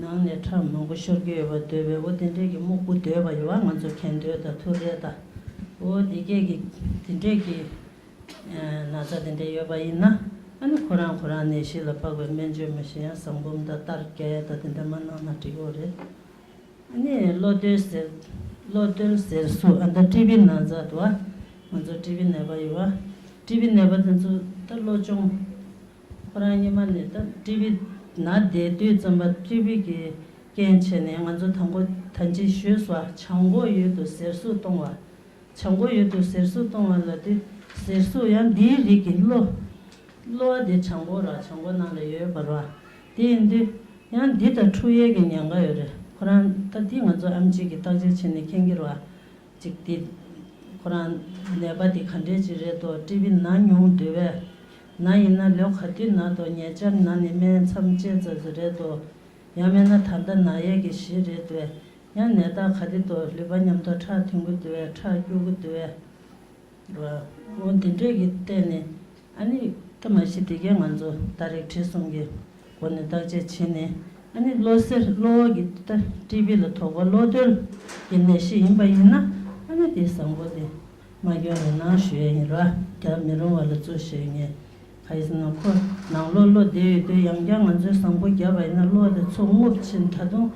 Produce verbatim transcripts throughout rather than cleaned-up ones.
ནང་ནས་ཁྲག་མང་པོ་ཤོར་གྱི་ཡོད་པ་འདོད་པའི་འོ་དེ་འདྲས་ཀྱི་སྨུག་པོ་འདོད་པ་ཡོད་པ། ང་ཚོ་གན་དོད་དང་ཐུར་རལ་དང་འོ་དེ་གས་ཀྱི་དེ་འདྲས་ཀྱི་ན་ཚ་དེ་འདྲས་ཡོད་པ་ཡིན་ན། ཨ་ནི་ཁོ་རང་ཁོ་རང་ནད་གཞི་ལ་དཔག་པའི་སྨན་བཅོས་མ་ཞིག་ཡང་ཟངས་བུམ་དང་ཏར་རྒྱག་ཡས་དང་དེ་འདྲ་མ་གནང་ན་འགྲིག་གི་རེད། ཨ་ནི་གློ་རྡོལ་ཟེར། གློ་རྡོལ་ཟེར་གཟུགས། ཨ་ད་ཀྲི་བི་ན་ཚ་འདུག་བ། ང་ཚོ་ཀྲི་བི་ནད་པ་ཡོད་བ། ཀྲི་བི་ནད་པ་དེ་ཚོ་ད་གློ་གཅོང་ཁོ་རང་སྔོན་མ་ནས་ད་ཀྲི་བི་ན་བསྡད་དུས་ཙམ་པ་ཀྲི་བི་གི་རྐྱེན་བྱས་ནས་ང་ཚོ་དང་པོ་ད་ཅི་ཞུས་སོ། བྱང་ཁོག་ཡུལ་དུ་གཟེར་ཟུག་གཏོང་བ། བྱང་ཁོག་ཡུལ་དུ་གཟེར་ཟུག་གཏོང་བ་ལ་དེ་གཟེར་ཟུག་ཡང་འདིའི་རིགས་ཀྱི་གློ། གློ་བ་དེ་བྱང་ཁོག་ར་བྱང་ཁོག་ནང་ལ་ཡོད་པ་ར། དེ་ཡིན་དུས་ཡང་འདི་དང་འཁྲུག་ཡས་ཀྱི་ཉེན་ཁ་ཡོད་རེད། ཁོ་རང་ད་འདི་ང་ཚོ་ཨེམ་ཆི་གི་བརྟག་དཔྱད་བྱས་ནས་མཁྱེན་གྱི་ར། ཅིག་དེ་ཁོ་རང་ནད་པ་དེ་ག་འདྲས་ཅིག་རེད་དོ། ཀྲི་བི་ན་མྱོང་འདུག་བས། ན་ཡིན་ན་ལོ་ག་དུས་ན་དོ། ཉེ་ཆར་ན་ནས་སྨན་མཚམས་བཅད་ཚར་ཚོད་རེད་དོ། ཡང་མིན་ན་ད་ལྟ་ན་ཡས་ཀྱི་གཞི་རེད་དོ། ཡང་ནད་རྟགས་ག་དེ་དོ། ལུད་པ་མཉམ་དུ་ཁྲག་ཐོན་གྱི་འདུག་བས། ཁྲག་སྐྱུག་གི་འདུག་བས། འོ་འདི་འདྲས་ཀྱི་སྟེང་ནས་ཨ་ནི་ད་མ་གཞི་དེ་གས་ང་ཚོ་ད་རེས་ཁྲི་གསུམ་གྱི་སྒོ་ནས་བརྟག་དཔྱད་བྱས་ནས། ཨ་ནི་གློ་གཟེར་གློ་བ་གི་ད་ཀྲི་བི་ལ་དོགས་པ་གློ་རྡོལ་གྱི་ནད་གཞི་ཡིན་པ་ཡིན་ན། ཨ་ནི་དེ་བཟང་པོ་དེ་མ་སྐྱོན་ལ་གནང་ཞུ་ཡས་ཡིན་ར། རྒྱག་མི་རུང་བ་ལ་བཙུགས་ཞུ་ཡས་ངས། ག་ཡིན་ཟེར་ན་ཁོ་ནང་ལོགས་གློ་བསྡད་ཡོད་དུས་ཡང་བསྐྱར་ང་ཚོས་བཟང་པོ་བརྒྱབ་པ་ཡིན་ན་གློ་དེ་ཚོ་རྔུབ་ཕྱིན། ད་དུང་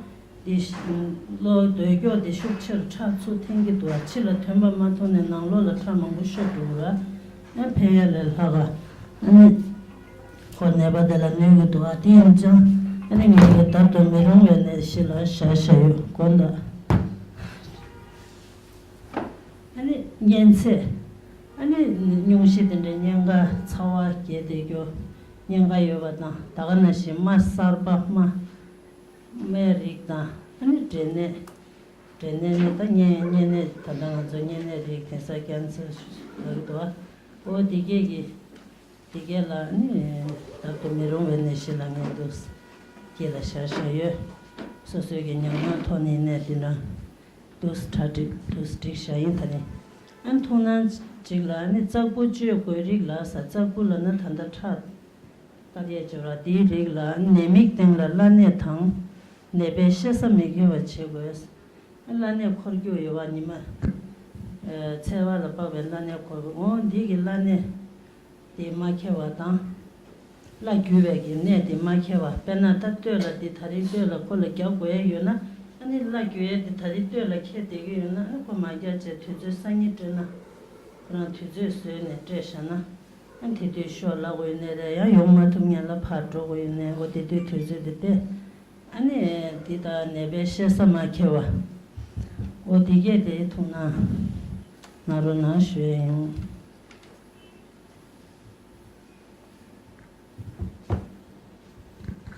དེ་གློ་རྡོལ་སྐྱོགས་དེ་ཤུགས་ཆེར་ཁྲག་ཚུར་འཐེན་གྱི་འདུག་བ། ཕྱི་ལ་ཐོན་པ་མ་ཐོན་ནས་ནང་ལོགས་ལ་ཁྲག་མང་པོ་ཤོར་འགྲོ་གི་ར། ཨ་ཕན་ཡས་ལས་ལྷག་ག་ཨ་ནི་ཁོ་ནད་པ་དེ་ལ་གནོད་ཀྱི་འདུག་བ། དེ་ཡིན་ཙང་ཨ་ནི་ངས་ངའི་ལྟར་དུ་མི་རུང་བའི་ནད་གཞི་ལ་བཞག་བཞག་ཡོད་དགོངས་དག་ཨ་ནི་གཉན་ཚད། ཨ་ནི་སྙུང་གཞི་དེ་འདྲའི་གཉན་ཁ་ཚ་བ་རྒྱས་བསྡད་རྒྱུ། གཉན་ཁ་ཡོད་པ་དང་ད་ག་ནང་བཞིན་རྨ་གསར་པ་རྨ། རྨའི་རིགས་དང་ཨ་ནི་འབྲས་ནད། འབྲས་ནད་ནི་ད་གཉན་གཉན་ནད། ད་ལྟ་ང་ཚོ་གཉན་ནད་རིགས་དེང་སང་ཀན་སར་ལབ་ཀྱི་འདུག་བ། འོ་དེ་གས་ཀྱི་དེ་གས་ལ་ནི་ལྟར་དུ་མི་རུང་བའི་ནད་གཞི་ལ་ངས་འདུག་སྐེ་ལ་བཞག་བཞག་ཡོད། སོ་སོའི་གི་ཉམས་མྱོང་ཐོག་ནས་ནས་དེ་འདྲ་འདུག་གྲ་སྒྲིག་འདུག་སྒྲིག་བཞག་ཡིན། ད་ནི་ཨ་ནི་ཐུགས་སྣང་ཅིག་ལ་ནི་ཙག་པུ་གཅོད་དགོས་རིགས་ལ་ས། ཙག་པུ་ལ་ན་ད་ལྟ་ཁྲག་བཏབ་ཡས་ཅིག་ར། དེའི་རིགས་ལ་ནད་མིག་སྟེང་ལ་བླ་ནད་དང་། ནད་པའི་ཤེས་ས་མི་འཁྱོལ་བ་བྱེད་དགོས། བླ་ནད་འཁོར་རྒྱུ་ཡོད་པ་ཉི་མ། ཚལ་བ་ལ་དཔག་པའི་བླ་ནད་འཁོར་བ། འོ་འདི་གི་བླ་ནད་དེ་མ་འཁེལ་བ་དང་། བླ་རྒྱུ་བའི་གི་ནད་དེ་མ་འཁེལ་བ། དཔེར་ན་ད་སྟོད་ལ་འདི་ད་རིང་སྟོད་ལ་ཁོ་ལ་རྒྱག་དགོས་ཡས་ཡོད་ན། ཨ་ནི་བླ་རྒྱུ་ཡས་འདི་ད་རིང་སྟོད་ལ་འཁེལ་བསྡད་ཀྱི་ཡོད་ན། ཨ་ནི་ཁོ་མ་རྒྱག་བྱས་དུས་ཚོད་སང་ཉིན་སྤྲད་ན། ཁོ་རང་དུས་ཚོད་བཟོས་ནས་སྤྲད་བཞག་ན། ཨ་དེ་དུས་ཤོག་ལབ་དགོས་ཡོད་ནའི་རེད། ཡང་ཡོང་མ་ཐུབ་མཁན་ལ་ཕར་འགྲོ་དགོས་ཡོད་ནའི། འོ་དེ་དུས་དུས་ཚོད་དེ་སྟེ། ཨ་ནི་འདི་ལྟར་ནད་པའི་ཤེས་ས་མ་འཁེལ་བ། འོ་དེ་གས་དེ་ཐུགས་སྣང་གནང་རོགས་གནང་ཞུ་ཡས་ཡིན།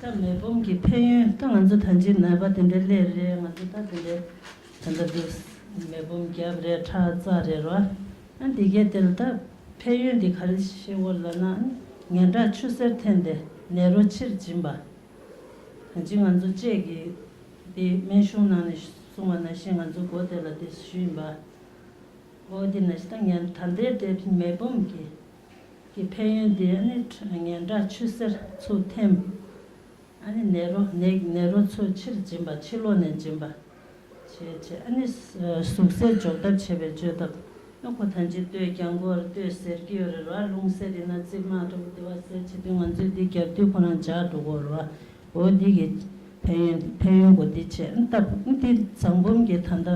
ད་མེ་ཕམ་གྱི་ཕན་ཡོན། ད་ང་ཚོ་ད་ཅི་ནད་པ་དེ་འདྲ་སླེབས་རེད། ང་ཚོ་ད་དེ་འདྲ་ད་ལྟ་འདུག་མེ་ཕམ་བརྒྱབ་རེད། ཁྲག་འཛག་རེད་རོ། ཨ་འདི་གས་དེ་ལ་ད་ཕན་ཡོན་འདི་ག་རེ་ཤེས་དགོས་ལབ་ན། ཨ་ནི་ངན་ཁྲག་ཆུ་སེར་འཐེན་ཏེ་ནད་རོ་ཕྱིར་འབྱིན་པ། ད་ཅི་ང་ཚོ་བཅས་ཀྱི་འདི་སྨན་གཞུང་ནང་ནས་གསུངས་པ་ནང་བཞིན་ང་ཚོ་མགོ་དེ་ལ་འདི་ཞུས་ཡིན་པ། འོ་འདི་ནང་བཞིན་ད་ངན་ད་ལྟའི་དེ་མེ་ཕམ་གྱི་གི་ཕན་ཡོན་དེ། ཨ་ནི་ཁྲ་ངན་ཁྲག་ཆུ་སེར་ཚུར་འཐེན། ཨ་ནི་ནད་རོ་ནད་ནད་རོ་ཚུར་ཕྱིར་འབྱིན་པ། ཕྱི་ལོགས་ནས་འབྱིན་པ་བྱས་བྱས། ཨ་ནི་ཟུག་གཟེར་འཇོག་ཐབས་བྱེད་པའི་བཅོས་ཐབས། ཨ་ཁོ་ད་ཅི་སྟོད་རྐྱང་པོར་སྟོད་གཟེར་གྱི་ཡོད་རེད་ར། རླུང་གཟེར་ཡིན་ན་རྩིབ་མ་འདྲ་པོ་དེ་བ་གཟེར་བྱེད་དུས་ང་ཚོས་འདི་རྒྱབ་དུས་ཁོ་རང་འཇགས་འགྲོ་གི་ཡོད་རེད་བ། འོ་འདི་གི་ཕན་ཡོན་ཕན་ཡོན་གོ་འདི་བྱས། ཨ་སྟབས་འདི་ཟངས་བུམ་གྱི་ད་ལྟ་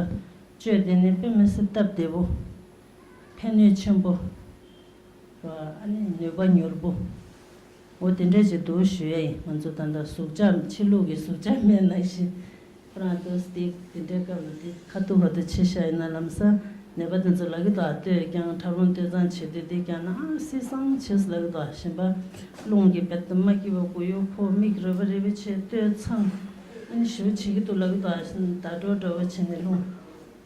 བཅོས་དེ་ནི་དཔེ་མི་སྲིད་སྟབས་བདེ་པོ། ཕན་ནུས་ཆེན་པོ། ཨ་ནི་ནུས་པ་མྱུར་པོ། འོ་དེ་འདྲས་ཅིག་འདུག་ཞུ་ཡ་ཡིན། ང་ཚོ་ད་ལྟ་ཟུག་གཅོག་ཕྱི་ལུགས་ཀྱི་ཟུག་གཅོག་སྨན་ནང་བཞིན། ཁོ་རང་ཚོ་སྟེ་དེ་འདྲའི་སྐབས་ལ་དེ་ཁ་ཐུག་ཁ་ཐུག་ཆེ་ཤ་ཡིན་ན་ལམ་སང་ནད་པ་དེ་ཚོ་ལབ་ཀྱི་འདུག་སྟོད་རྐྱང་ཁྲག་རླུང་སྟོད་འཚངས་བྱེད་དུས་དེ་རྐྱང་ན་ཨ་སྲིད་སང་བྱེད་ལབ་ཀྱི་འདུག་གཞན་པ་རླུང་གི་བེད་དུ་མ་སྐྱིད་པ་གུ་ཡུ་ཕོ་མིག་རེ་བ་རེ་བ་བྱེད་སྟོད་འཚངས། ཨ་ནི་ཞེ་པོ་བྱེད་ཀྱི་འདུག་ལབ་ཀྱི་འདུག་ཟླ་གྲོགས་འདྲ་བོ་བྱས་ནས་རླུང་།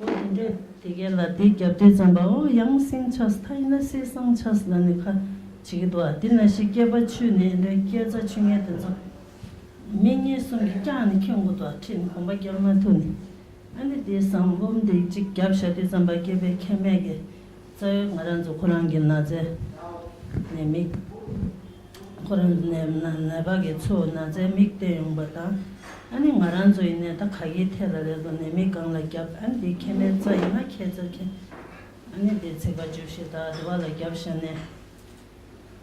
འོ་དེ་འདྲས་དེ་གས་ལ་དེ་རྒྱབ་དུས་ཙམ་པ་འོ་ཡང་སྲིད་ཆགས། ད་ཡིན་ན་སྲིད་སང་ཆགས་ལ་ནི་ཁ་བྱེད་ཀྱི་འདུག་ཨ་དེ་ནང་བཞིན་སྐེད་པ་ཆུད་ནས་འདྲ་སྐེ་རྩ་ཆུ་ངན་དེ་ཚོ་མི་གཉིས་གསུམ་གྱིས་བཀྱགས་ནས་ཁེངས་དགོས་འདུག་ཁྲིད་ནས་གོམ་པ་རྒྱབ་མ་ཐུབ་ནས། ཨ་ནི་དེ་ཟངས་བུམ་དེ་གཅིག་རྒྱབ་བཞག་དུས་ཙམ་པ་སྐེད་པའི་ཁེ་མེད་ཀྱི་རྩ་བའི་ང་རང་ཚོ་ཁོ་རང་གི་ན་ཚའི་ནད་མིག་ཁོ་རང་ནད་ནད་པ་གི་ཚོ་ན་ཚའི་མིག་བལྟས་ཡོང་པ་དང་། ཨ་ནི་ང་རང་ཚོ་ཡིན་ནའི་ད་ག་གི་ཐད་ལ་རེད་དོ། ནད་མེད་གང་ལ་རྒྱབ། ཨ་ནི་དེ་ཁེ་མེད་རྩ་ཡིན་ན་ཁེ་རྩ་ཁེ། ཨ་ནི་དེ་ཚིག་པ་བཅུ་བཞི་དང་དེ་བ་ལ་རྒྱབ་བཞག་ནས།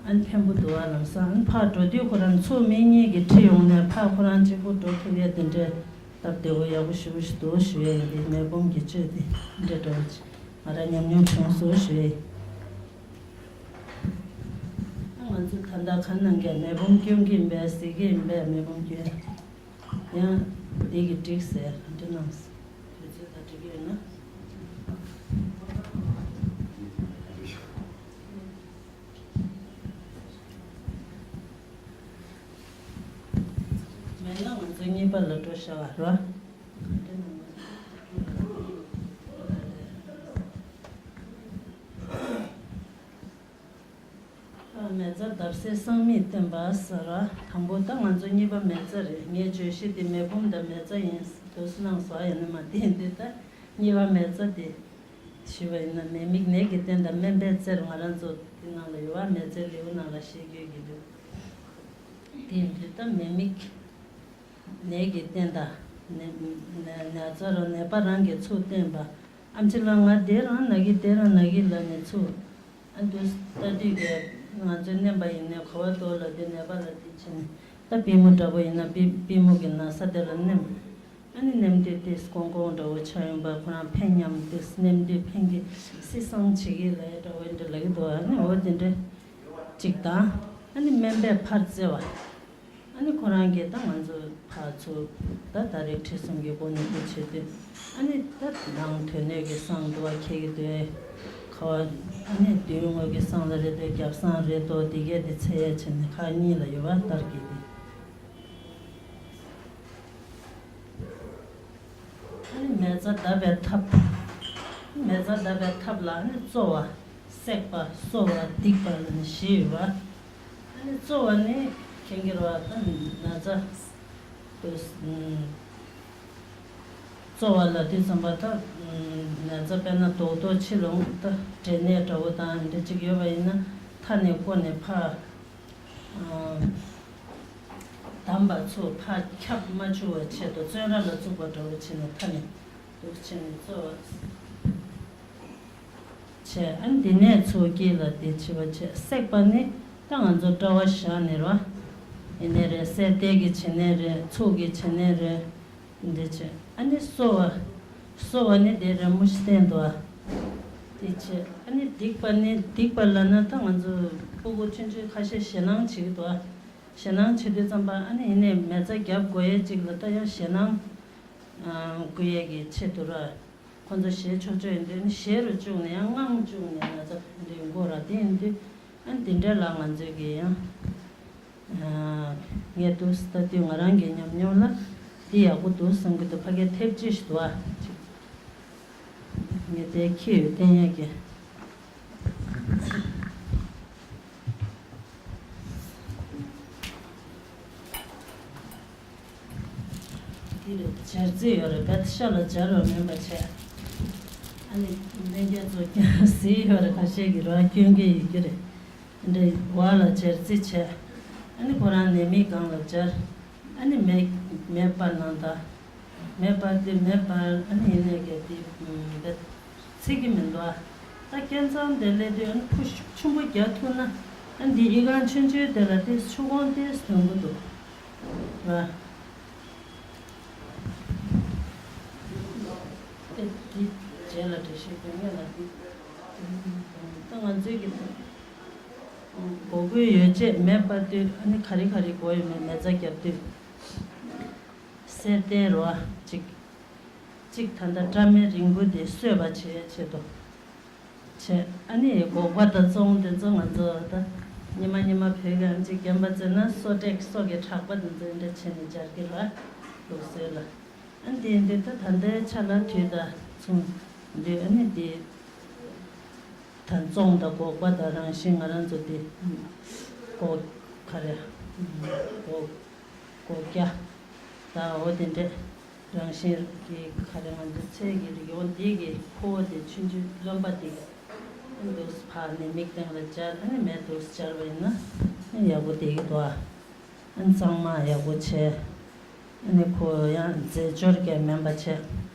ཨ་ནི་ཕན་པོ་འདུག་ཨ། ལམ་སང་ཨ་ནི་ཕར་འགྲོ་དུས་ཁོ་རང་ཚོ་མི་གཉིས་ཀྱིས་ཁྲིད་ཡོང་ནས་ཕར་ཁོ་རང་གཅིག་པུ་འགྲོ་ཐུབ་ཡས་དེ་འདྲས་སྟབས་བདེ་བོ་ཡག་པོ་ཞེ་པོ་ཞིག་འདུག་ཞུ་ཡས་ཡིན། དེ་མེ་ཕུང་གི་བཅོས་དེ་འདྲས་འདྲ་བོ་ཅིག་ང་རང་ཉམས་མྱོང་བྱུང་སོང་ཞུ་ཡས་ཡིན། ང་ཚོ་ད་ལྟ་ག་ནང་གས་མེ་ཕུང་སྐྱོན་གྱི་ཡིན་པས་ཟེར་གྱི་ཡིན་པས། མེ་ཕུང་སྐྱོན་ཡང་འདི་གི་འགྲིག་ཟེར་འདྲི་གནང་། དུས་ཚོད་ད་འགྲིག་གི་ཡོད་ན། མེད་ན་ང་ཚོ་གཉིས་པ་ལ་འགྲོ་བྱ་བ་རོ། མེ་བཙའ་བརྡབ་གསིག་སྲང་མིག་བསྟན་པ་ཟེར་བ། དང་པོ་ད་ང་ཚོ་གཉིས་པ་མེ་བཙའ་རེད། ངས་བརྗོད་གཞི་དེ་མེ་ཕུང་དང་མེ་བཙའ་ཡིན་འདུག་སེ་གནང་སོང་། ཡིན་ན་མ་བསྟན་དེ་ད་གཉིས་པ་མེ་བཙའ་དེ་ཞུས་པ་ཡིན་ན། མེ་མིག་ནད་ཀྱི་རྟེན་དང་སྨན་པའི་རྩེར། ང་རང་ཚོ་དེ་ནང་ལ་ཡོད་པ། མེ་བཙའི་ལེའུ་ནང་ལ་ཞེས་བརྗོད་ཀྱི་འདུག་དེ་ཡིན་དུས་ད་མེ་མིག་ནད་ཀྱི་རྟེན་དང་། ནད་ནད་ནད་ཚ་རོ་ནད་པ་རང་གིས་ཚུར་བསྟན་པ། ཨམ་ཆི་ལགས་ང་དེ་རང་ན་གི་དེ་རང་ན་གི་ལབ་ནས་ཚུར། ཨ་འདུག་ལྟ་དུས་ཀྱི་ང་ཚོའི་སྨན་པ་ཡིན་ནའི་ག་བ་དོ་ལ་དེ་ནད་པ་ལ་དེ་བྱས་ནས། ད་པུས་མོ་འདྲ་པོ་ཡིན་ན་པུས་པུས་མོ་གི་ན་ས་དེ་ལ་མནན། ཨ་ནི་མནན་དུས་དེ་ཀོང་ཀོང་འདྲ་པོ་ཆགས་ཡོང་པ། ཁོ་རང་ཕན་སྙམ་དུས་མནན་དུས་ཕན་གྱི་སི་སང་བྱེད་ཀྱི་ལ་འདྲ་པོ་འདྲ་ལབ་ཀྱི་འདུག་ཨ་ནི་འོ་དེ་འདྲ་གཅིག་དང་། ཨ་ནི་སྨན་པས་ཕར་བཙལ་བ། ཨ་ནི་ཁོ་རང་གིས་ད་ང་ཚོ་ཕར་ཚུར་ད་ད་རེས་ཁྲིད་གསུམ་གྱི་སྒོ་ནས་འདི་བྱེད་དུས། ཨ་ནི་ད་ནང་དོན་སྣོད་ཀྱི་སྲང་འདུག་པ། ཁྱེད་ཀྱི་དོན་ཁ་བ། ཨ་ནི་མདུན་ངོས་ཀྱི་སྲང་ལ་རེད་དོ། རྒྱབ་སྲང་རེད་དོ། འདི་གས་འདི་འཚོལ་ཡས་བྱས་ནས་ཁག་གཉིས་ལ་ཡོད་པ་ལྟར་གྱིས་ཏེ། ཨ་ནི་མེ་བཙའ་བརྡབ་པའི་ཐབས། མེ་བཙའ་བརྡབ་པའི་ཐབས་ལ་ཨ་ནི་བཙོ་བ། བསྲེག་པ། གསོ་བ། སྡིག་པ་ལ་ནི་བཞི་ཡོད་པ། ཨ་ནི་བཙོ་བ་ནི་མཁྱེན་གྱི་རེད་པ། ད་ན་ཚ་དུས་བཙོ་བ་ལ་དུས་ཙམ་པ་ད་ན་ཚ་དཔེར་ན་རྡོག་རྡོག་ཕྱི་ལོང་ད་འབྲས་ནད་འདྲ་པོ་དང་འདྲ་གཅིག་ཡོད་པ་ཡིན་ན། མཐའ་ནས་བསྐོར་ནས་ཕར། ཨ། བསྡམས་པ་ཚུར་ཕར་ཁྱབ་མ་བཅུག་པའི་ཆེད་དུ་བཙོན་ར་ལ་བཙུགས་པ་འདྲ་པོ་བྱས་ནས་མཐའ་ནས་འདུག་བྱས་ནས་བཙོ་བ་བྱས། ཨ་ནི་འདི་ནས་ཚུར་དཀྱིལ་ལ་དེ་བྱེད་པ་བྱས། བསྲེག་པ་ནི་ད་ང་ཚོ་དཔྲལ་བ་བཞག་ནས་རོ། ཡིན་ནའི་རེད། གསེར་ལྡན་གྱི་བྱས་ནའི་རེད། ཚུགས་ཀྱི་བྱས་ནའི་རེད། འདི་བྱས། ཨ་ནི་གསོ་བ། གསོ་བ་ནི་དེ་རེད། མུ་ཤི་བསྟན་འདུག་ཨ། དེ་བྱས། ཨ་ནི་སྡིག་པ་ནི། སྡིག་པ་ལབ་ན་ད་ང་ཚོ་སྤུ་གུ་ཆུང་ཆུང་ཁ་ཤས་ཞེད་སྣང་བྱེད་ཀྱི་འདུག་ཨ། ཞེད་སྣང་བྱེད་དུས་ཙམ་པ་ཨ་ནི་ཡིན་ནའི་མེ་བཙའ་རྒྱབ་དགོས་ཡས་ཅིག་ལ་ད་ཡང་ཞེད་སྣང་སྐུལ་ཡས་ཀྱི་ཆེད་དུ་ར། ཁོ་ཚོ་ཞེད་ཆོག་ཆོག་ཡིན་དུས་ཨ་ནི་ཞེད་རུ་བཅུག་ནས་ཡང་དངངས་བཅུག་ནས་ན་ཚ་འདི་འགོ་ར། དེ་ཡིན་དུས་ཨ་ནི་འདི་འདྲ་ལ་ང་ཚོས་ཀྱི་ཡང་། ངས་འདུག་ལྟ་དུས་ང་རང་གི་ཉམས་མྱོང་ལ་འདི་ཡག་པོ་འདུག་བསམ་གྱི་འདུག་ཕ་གིར་ཐེབས་ཅིག་ཞིག་འདུག་ཨ། ཅིག་ངས་དེ་ཁྱི་ཡོད་བསྟན་ཡག་གི། འདི་ལ་སྦྱར་རྩི་ཡོད་རེད། བེད་ཤ་ལ་སྦྱར་བ་མིན་པ་བྱས། ཨ་ནི་ལྷན་རྒྱས་ཚོ་ཀྱང་གཟིགས་ཡོད་རེད། ཁ་ཤས་ཀྱིས་རོ་སྐྱོན་གྱི་ཡོད་ཀྱི་རེད། འདི་བ་ལ་སྦྱར་རྩི་བྱས། ཨ་ནི་ཁོ་རང་ནད་མེད་གང་ལ་སྦྱར། ཨ་ནི་མེ་མེ་སྤར་གནང་ད། མེ་སྤར་དེ་མེ་སྤར་ཨ་ནི་ཡིན་ནའི་གལ་ཏེ་བེད། ཚིག་གི་མི་འདུག་ཨ། ད་སྐད་གཙང་དེ་སླེབས་དུས་ཨ་ནི་ཕུ་ཤུགས་ཆེན་པོ་རྒྱག་ཐུབ་ན། ཨ་ནི་འདི་ཨི་ཁང་ཆུང་ཆུང་དེ་ལ་དེ་ཆུ་གོང་དེ་ཐོན་གི་འདུག་ར། དེ་དེ་རྗེས་ལ་འགྲེལ་བཤད་དེ་སྔོན་ལ་དེ། ད་ང་ཚོའི་གི་དགོས་མཁོ་ཡོད་ཅེས་མེ་སྤར་དུས་ཨ་ནི་ག་རེ་ག་རེ་དགོས་ཡོད་མེད་མེ་བཙའ་རྒྱབ་དུས། གསེར་ལྡན་རོ་ཨ་གཅིག་གཅིག་ད་ལྟ་སྐྲ་མེ་རིང་པོ་དེ་གསོས་པ་བྱེད་ཆེད་དུ། བྱས། ཨ་ནི་སྒོག་པ་དང་བཙོང་དེ་ཚོ་ང་ཚོ་ད་ཉི་མ་ཉི་མ་བོད་ཀྱི་ཨམ་ཆི་རྒན་པ་ཚོས་ན་སོ་ཊེག་སོ་གི་ཁྲག་པ་དེ་ཚོ་འདྲ་བྱས་ནས་སྦྱར་གི་ར། ལུགས་སྲོལ་ལ། ཨ་ནི་དེ་འདི་ད་ད་ལྟའི་ཆ་ལ་དུས་དང་མཚུངས་འདུག་ཨ་ནི་དེ་ད་བཙོང་དང་སྒོག་པ་དང་རང་བཞིན་ང་རང་ཚོ་དེ་སྒོག་ག་རེ་སྒོག་སྒོག་སྐྱ་དང་འོ་དེ་འདྲས། རང་བཞིན་གྱི་ག་རེ་ང་ཚོའི་ཚལ་གྱི་རིགས་འོ་འདི་གི་ཕོ་བ་དེ་ཆུང་ཆུང་རློན་པ་དེ་འདུག་སེ་ཕར་ནས་མིག་སྟེང་ལ་སྦྱར། ཨ་ནི་མེ་འདུག་སེ་སྦྱར་བ་ཡིན་ན་ཨ་ནི་ཡག་པོ་བསྡད་ཀྱི་འདུག་ཨ། ཨ་ནི་གཙང་མ་ཡག་པོ་བྱས། ཨ་ནི་ཁོ་ཡང་རྫས་སྦྱོར་གྱི་སྨན་པ་བྱས།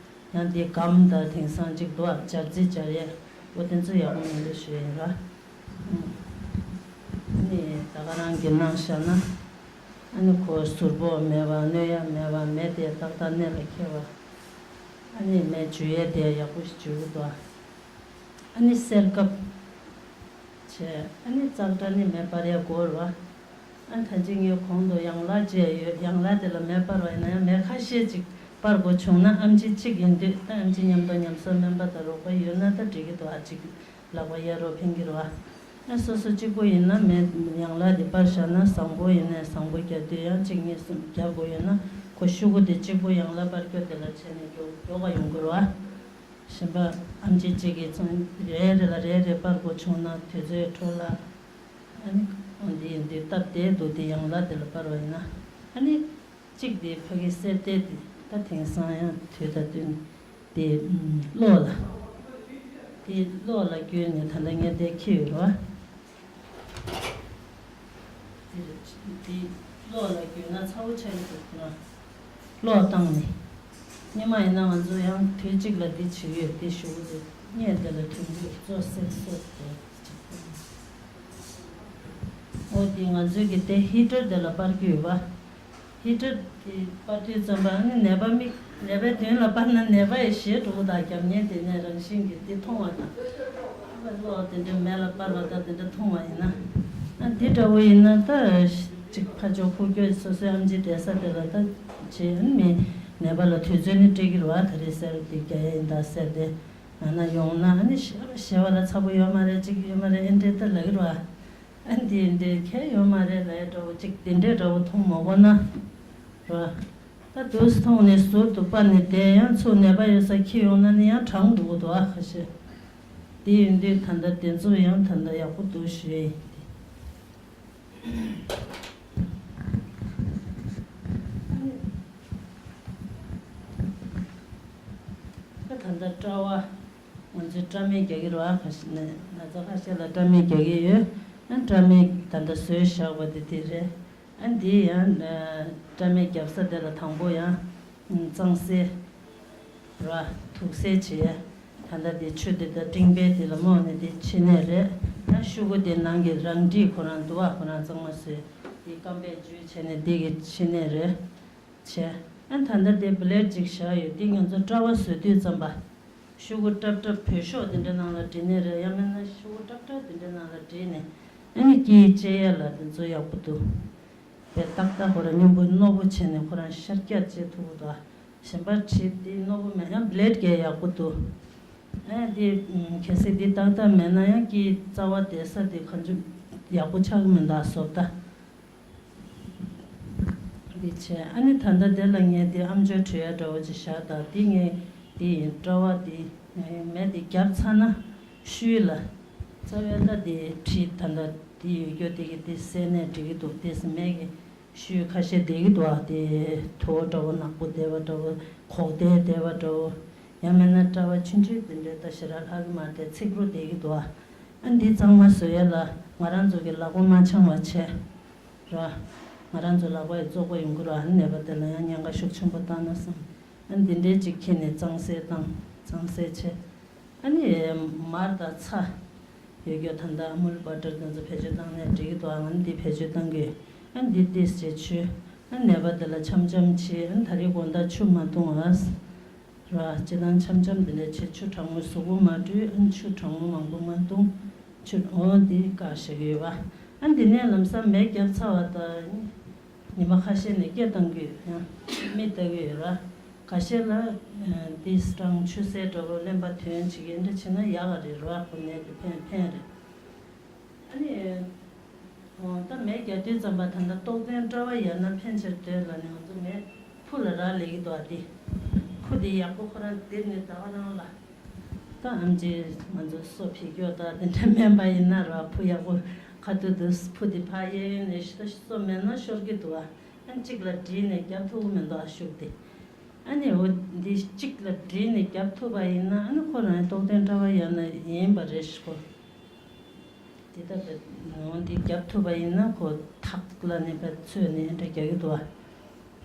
ཡང་འདི་སྒམ་དང་དེང་སང་གཅིག་འདུག་ཨ། སྦྱར་རྩི་སྦྱར་ཡས། འོ་དེ་ཚོ་ཡག་པོ་མི་འདུག་ཞུ་ཡིན་ར། ཨ་ནི་ད་ག་རང་གིས་གནང་བཞག་ན། ཨ་ནི་ཁོ་གཟུར་པོ་མེད་པ། གནོད་ཡ་མེད་པ། མེ་དེ་ཏག་ཏག་གནད་ལ་འཁེལ་བ། ཨ་ནི་མེ་འཇུ་ཡས་དེ་ཡག་པོ་ཞིག་འཇུ་གི་འདུག་ཨ། ཨ་ནི་སེར་ཀབ་བྱས། ཨ་ནི་ཙག་སྒྲ་ནི་མེ་སྤར་ཡ་སྐོར་བ། ཨ་ནི་ད་ཅི་ངས་གོང་དུ་ཡང་ལག་བཅས་ཡོད། ཡང་ལག་དེ་ལ་མེ་སྤར་བ་ཡིན་ན་ཡང་མེ་ཁ་ཤས་ཅིག་སྤར་དགོས་བྱུང་ན། ཨེམ་ཆི་གཅིག་ཡིན་དུས་ད་ཨེམ་ཆི་མཉམ་དུ་ཉམས་གསོ་སྨན་པ་དང་རོགས་པ་ཡོད་ན་ད་འགྲིག་གི་འདུག་ཨ། ཅིག་ལག་པ་གཡར་རོགས་ཕན་གྱི་རེད་བ། ཨ་སོ་སོ་གཅིག་པོ་ཡིན་ན་མེ་ཡང་ལག་དེ་སྤར་བཞག་ན། བཟང་པོ་ཡིན་ནའི་བཟང་པོ་རྒྱག་དུས་ཡང་གཅིག་གཉིས་གསུམ་རྒྱག་དགོས་ཡོད་ན། ཁོ་ཤུ་གུ་དེ་གཅིག་པོ་ཡང་ལག་སྤར་སྐྱོར་དེ་ལ་བྱས་ནས་མགྱོགས་མགྱོགས་པ་ཡོང་གི་རེད་བ། གཞན་པ་ཨེམ་ཆི་གཅིག་གིས་ཚོན་རེ་རེ་ལ་རེ་རེ་སྤར་དགོས་བྱུང་ན་དུས་ཚོད་འཕྲོ་བརླག་ཨ་ནི་འོ་འདི་ཡིན་དུས་སྟབས་བདེ་འདུག་དེ་ཡང་ལག་དེ་ལ་སྤར་བ་ཡིན་ན། ཨ་ནི་གཅིག་དེ་ཕ་གི་གསེར་ཐལ་དེ་ད་དེང་སང་ཡང་དུས་དང་བསྟུན་དེ་གློག་ལ། དེ་གློག་ལ་བསྐྱོན་ནས་ད་ལྟ་ངས་དེ་འཁྱེར་ཡོད་རེད་བ། དེ་དེ་གློག་ལ་བསྐྱོན་ན་ཚ་བོ་ཆགས་ཀྱི་འདུག་ན། གློག་བཏང་ནས། སྔོན་མ་ཡིན་ན་ང་ཚོ་ཡང་དུས་གཅིག་ལ་འདི་བྱེད་ཡོད། དེ་ཞུ་གི་འདུག་སྔས་དེ་ལ་དུས་འགོ་གཙོ་སེལ་སོགས་དེ་གཅིག་བཏང་། འོ་དེ་ང་ཚོའི་གི་དེ་ཧི་ཊར་དེ་ལ་སྤར་གྱི་ཡོད་པ། ཧི་ཊར་དེ་སྤར་དུས་ཙམ་པ་ནི་ནད་པ་མིག་ནད་པའི་མདུན་ལ་སྤར་ན་ནད་པ་ཡི་ཞེད་འགྲོ་གི་འདུག་རྒྱབ་གཉེར་དེ་ནས་རང་བཞིན་གྱིས་དེ་མཐོང་བ་དང་། ཨ་ཕ་གློག་དེ་འདྲ་མེ་ལ་སྤར་བ་དང་དེ་འདྲ་མཐོང་བ་ཡིན་ན། ཨ་འདི་འདྲ་བོ་ཡིན་ན་ད་ཅིག་ཕར་ཕྱོགས་ཁུག་ཀྱོག་སོ་སོའི་ཨམ་ཆི་བསྡད་ས་དེ་ལ་ད་བྱེད་ཨ་ནི་མི་ནད་པ་ལ་དུས་ཚོད་ནི་སྤྲད་ཀྱི་རེད་བ། ད་རེས་གསེར་དེ་རྒྱག་ཡ་ཡིན་ད་གསེར་དེ་ང་ན་ཡོང་ན་ཨ་ནི་ཞེ་བ་ལ་ཚ་པོ་ཡོད་མ་རེད། ཅིག་ཡོད་མ་རེད། ཨེ་འདྲས་ད་ལབ་ཀྱི་རེད་བ། ཨ་འདི་འདྲས་ཁྱད་ཡོད་མ་རེད་ལབ་ཡ་འདྲ་བོ་ཅིག་དེ་འདྲས་འདྲ་བོ་མཐོང་མ་དགོས་ན་རེད་བ། ད་དུས་མཐོང་ནས་ཟུར་དུ་སྤར་ནས་བསྡད་ཡང་ཚུར་ནད་པ་ཡོད་ས་འཁྱེར་ཡོང་ན་ནི་ཡང་གྲང་འགྲོ་གི་འདུག་ཨ་ཁ་ཤས། དེ་ཡིན་དུས་ད་ལྟ་དེ་ཚོ་ཡང་ད་ལྟ་ཡག་པོ་འདུག་ཞུ་ཡ་ཡིན་ཏེ། ད་ད་ལྟ་སྐྲ་བ་ང་ཚོས་སྐྲ་སྨན་རྒྱག་གི་རེད་བ། ཁ་ཤས་ནས་ན་ཚ་ཁ་ཤས་ལ་སྐྲ་སྨན་རྒྱག་གི་ཡོད། ཨ་སྐྲ་སྨན་ད་ལྟ་བཟོས་བཞག་པ་དེ་དེ་རེད། ཨ་འདི་ཡང་སྐྲ་སྨན་རྒྱབ་ས་དེ་ལ་དང་པོ་ཡང་གཙང་སེལ་ར་དུག་སེལ་བྱེད་ཡ། ད་ལྟ་དེ་ཆུ་དེ་དང་སྤྲིན་པའི་དེ་ལ་རྨོས་ནས་དེ་ཕྱི་ནས་རེད། ཡང་ཤུ་གུ་དེ་ནང་གི་རང་འགྲིག་ཁོ་རང་དུ་བ་ཁོ་རང་གཙང་མ་བཟོས། དེ་སྐམ་པའི་འཇུས་བྱས་ནས་དེ་གི་ཕྱི་ནས་རེད། བྱས། ཨ་ད་ལྟ་དེ་བི་ལེ་ཌི་ཅིག་བཞག་ཡོད། དེ་ང་ཚོ་སྐྲ་བ་བཟོ་དུས་ཙམ་པ། ཤུ་གུ་ཀྲབ་ཀྲབ་བོད་ཤོག་དེ་འདྲ་ནང་ལ་བྲིས་ནས་རེད། ཡང་མིན་ན་ཤུ་གུ་ཀྲབ་ཀྲབ་དེ་འདྲ་ནང་ལ་བྲིས་ནས་ཨ་ནི་དཀྱིལ་བཅད་ཡ་ལ་དེ་ཚོ་ཡག་པོ་འདུག་དཔེ་ཏག་ཏག་ཁོ་རང་སྙོམས་པོ་རྣོ་པོ་བྱས་ནས་ཁོ་རང་ཤར་རྒྱག་བྱེད་ཐུབ་ཀྱི་འདུག་ཨ་གཞན་པ་བྲིས་དེ་རྣོ་པོ་མེད། ཡང་བི་ལེ་ཌི་གས་ཡག་པོ་འདུག་ཨ་དེ་གལ་སྲིད་དེ་ཏག་ཏག་མེད་ན་ཡང་དཀྱིལ་རྩ་བ་བསྡད་ས་དེ་གང་བྱུང་ཡག་པོ་ཆགས་ཀྱི་མི་འདུག་བཟོ་ལྟ། འདི་བྱས་ཨ་ནི་ད་ལྟ་དེ་ལ་ངས་དེ་ཨམ་ཅོག་བྲིས་ཡ་འདྲ་བོ་ཅིག་བཞག་དང་། དེ་ངས་དེ་ཡིན་སྐྲ་བ་དེ་ངས་མེ་དེ་བརྒྱབ་ཚར་ན་ཤུལ་ལ་རྩ་བའི་ལ་དེ་བྲིས། ད་ལྟ་དེ་ཡོད་རྒྱུ་དེ་གི་དེ་སེལ་ནས་འགྲིག་གི་འདུག་དེ་སེ་མེ་གི་ཤུལ་ཁ་ཤས་བསྡད་ཀྱི་འདུག་ཨ་དེ་དོ་འདྲ་བོ་ནག་པོ་བསྡད་པ་འདྲ་བོ་གོག་བསྡད་བསྡད་པ་འདྲ་བོ། ཡང་མིན་ན་སྐྲ་བ་ཆུང་ཆུང་དེ་འདྲའི་ད་ཞེ་དྲག་ལྷག་གི་མ་རེད། ཚིག་རོ་བསྡད་ཀྱི་འདུག་ཨ་འདི་གཙང་མ་བཟོ་ཡ་ལ་ང་རང་ཚོ་གི་ལག་པ་མ་འཆང་བ་བྱས། ར། ང་རང་ཚོ་ལག་པ་ཡི་བཙོག་པ་ཡོང་གི་ར། ཨ་ནི་ནད་པ་དེ་ལ་ཡང་ཉེན་ཁ་ཤུགས་ཆེན་པོ་བཏང་ན་བསམ། ཨ་ནི་འདི་འདྲའི་ཅིག་ཁྱེར་ནས་གཙང་སེལ་བཏང་། གཙང་སེལ་བྱས། ཨ་ནི་མར་དང་ཚྭ་ཡོད་རྒྱུ་ད་ལྟ་ཨ་མུལ་བ་ཊར་དེ་ཚོ་བེད་སྤྱོད་བཏང་ནས་འགྲིག་གི་འདུག་ཨ་ང་ནི་འདི་བེད་སྤྱོད་བཏང་གི་ཡོད། ཨ་ནི་འདི་ཏིས་བྱས་བྱུས། ཨ་ནི་ནད་པ་དེ་ལ་འཆམ་འཆམ་བྱས། ཨ་ནི་ད་རེས་དགོང་དག་ཆུ་མ་བཏུང་ཨ། ར། སྤྱིར་བཏང་འཆམ་འཆམ་འདི་འདྲ་བྱས་ཆུ་གྲང་མོ་གཟུགས་པོ་མ་བཀྲུས། ཨ་ནི་ཆུ་གྲང་མོ་མང་པོ་མ་བཏུང་། ཆུ་འོ་འདི་བཀག་བཞག་གི་ཡོད་པ། ཨ་འདི་ནས་ལམ་སང་མེ་བརྒྱབ་ཚར་བ་དང་། ཉི་མ་ཁ་ཤས་ནས་སྐད་བཏང་གི་ཡོད། ཡང་མི་ལྟ་གི་ཡོད་ར། ཁ་ཤས་ལ་འདི་སྲང་ཆུ་སེར་འདྲ་བོ་རློན་པ་ཐོན་བྱེད་ཀྱི་འདྲ་བྱས་ན་ཡག་ག་རེད་ར། ཁོ་ནས་དེ་ཕན་ཕན་རེད། ཨ་ནི། ཨོ་ད་མེ་རྒྱག་དུས་ཙམ་པ་ད་ལྟ་རྟོག་ལྡན་སྐྲ་བ་ཡལ་ན་ཕན་ཆེར་དོད་ལབ་ནས་ང་ཚོ་མེ་ཕུ་ལ་རག་ལས་ཀྱི་འདུག་ཨ་དེ། ཕུ་དེ་ཡག་པོ་ཁོ་རང་སྡེབ་ནས་ད་ག་རང་ལ། ད་ཨམ་ཆི་ང་ཚོ་སོ་ཕྱི་སྐྱོ་ད་དེ་འདྲ་སྨན་པ་ཡིན་ན་ར་ཕུ་ཡག་པོ་ཁ་ཐུག་ཏུ་ཕུ་དེ་ཕ་གཡས་གཡོན་ནས་ཤི་ད་སོ་མེད་ན་ཤོར་གྱི་འདུག་ཨ། ཨ་གཅིག་ལ་བསྒྲིལ་ནས་རྒྱབ་ཐུབ་ཀྱི་མི་འདུག་ཨ་ཤུགས་དེ། ཨ་ནི་འོ་འདི་གཅིག་ལ་བསྒྲིལ་ནས་རྒྱབ་ཐུབ་པ་ཡིན་ན་ཨ་ནི་ཁོ་རང་རྟོག་ལྡན་སྐྲ་བ་ཡལ་ན་ཡིན་པ་རེད་ཤག་གོ། དེ་ལྟ་བུ་འོ་འདི་རྒྱབ་ཐུབ་པ་ཡིན་ན་ཁོ་ཐག་ལ་ནི་བ་ཚོས་ནས་འདྲ་རྒྱག་གི་འདུག་བ།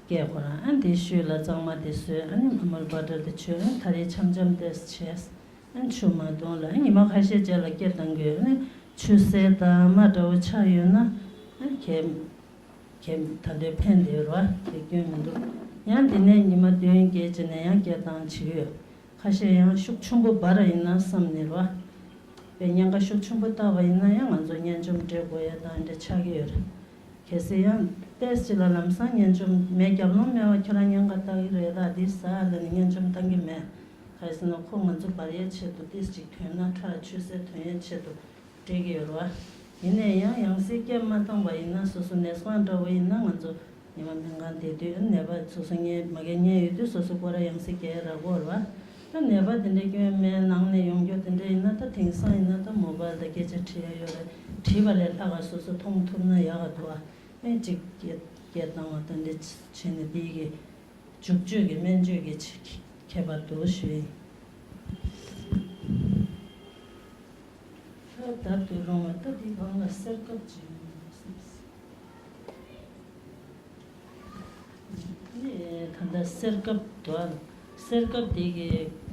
སྐད་ཁོ་རང་ཨ་འདི་ཤུལ་ལ་གཙང་མ་དེ་བཟོས། ཨ་ནི་ཨ་མོལ་བ་ཏར་དེ་མཆོད། ཨ་ནི་ད་རེས་འཆམ་འཆམ་ཏེས་བྱས། ཨ་ནི་ཆུ་མ་བཏུང་ལ་ཨ་ཉི་མ་ཁ་ཤས་རྗེས་ལ་སྐྱེར་བཏང་གི་ཡོད། ཨ་ནི་ཆུ་སེར་དྭངས་མ་འདྲ་བོ་ཆགས་ཡོད་ན་ཨ་ནི་གད་གད་ད་དུང་ཕན་བདེ་བ་དེ་སྐྱོན་མི་འདུག་ཡང་དེ་ནས་ཉི་མ་བདུན་བརྒྱད་རྗེས་ནས་ཡང་སྐྱེར་བཏང་བྱེད་ཀྱི་ཡོད། ཁ་ཤས་ཡང་ཤུགས་ཆེན་པོ་འབར་བ་ཡིན་ན་བསམ་ནས་རོ། དཔེ་ཉེན་ཁ་ཤུགས་ཆེན་པོ་བཏགས་པ་ཡིན་ན་ཡང་ང་ཚོ་གཉན་འཇོམས་སྤྲད་དགོས་ཡ་དང་འདྲ་ཆགས་ཀྱི་ཡོད་རེད། གལ་སྲིད་ཡང་ཏོག་ཙམ་ལ་ལམ་སང་གཉན་འཇོམས་མེ་རྒྱབ་ལོང་མེད་པ་ཁྱོད་རང་ཉེན་ཁ་བཏགས་ཀྱི་རེད། ད་འདི་ཟ་ལ་ནི་གཉན་འཇོམས་བཏང་གི་མེད། ག་རེ་ཟེར་ན་ཁོ་ང་ཚོ་འབར་ཡའི་ཆེད་དུ་ཏོག་ཙམ་ཅིག་ཐོན་ན་ཁྲག་ཆུ་སེར་ཐོན་ཡའི་ཆེད་དུ་སྤྲད་ཀྱི་ཡོད་རེད་བ། ཡིན་ནའི་ཡང་ཡང་སེ་སྐྱེལ་མ་བཏང་བ་ཡིན་ན་སོ་སོ་ནད་སོང་འདྲ་བོ་ཡིན་ན་ང་ཚོ་ཉི་མ་སྨན་ཁང་བསྡད་དུས་ནད་པ་སོ་སོ་ངའི་མ་གིར་ཉན་ཡོད་དུས་སོ་སོ་སྐོར་ར་ཡང་སེ་སྐྱེལ་རག་གོ་ར། ད་ནད་པ་དེ་འདྲའི་སྐྱོན་མེད་ནང་ནས་ཡོང་རྒྱུ་དེ་འདྲ་ཡིན་ན་ད་དེང་སང་ཡིན་ན་ད་མོ་བལ་དང་སྐད་ཆ་དྲི་ཡ་ཡོད་རེད། དྲིས་པ་ལས་ལྷག་ག་སོ་སོ་མཐོང་ཐུབ་ན་ཡག་ག་འདུག་ཨ། ཨེ་གཅིག་སྐད་སྐད་བཏང་བ་དེ་འདྲ་བྱས་ནས་དེ་གི་འཇུག་བཅོས་ཀྱི་སྨན་བཅོས་ཀྱི་ཁྱད་པར་འདུག་ཞུ་ཡིན། ད་བརྡབ་ཏུ་རུང་བ་ད་འདི་གང་ལ་སེར་ཁབ་ཅིག་ཡོང་བ་སེམས་སེ། ད་ལྟ་སེར་ཁབ་དོ། སེར་ཁབ་དེ་གི་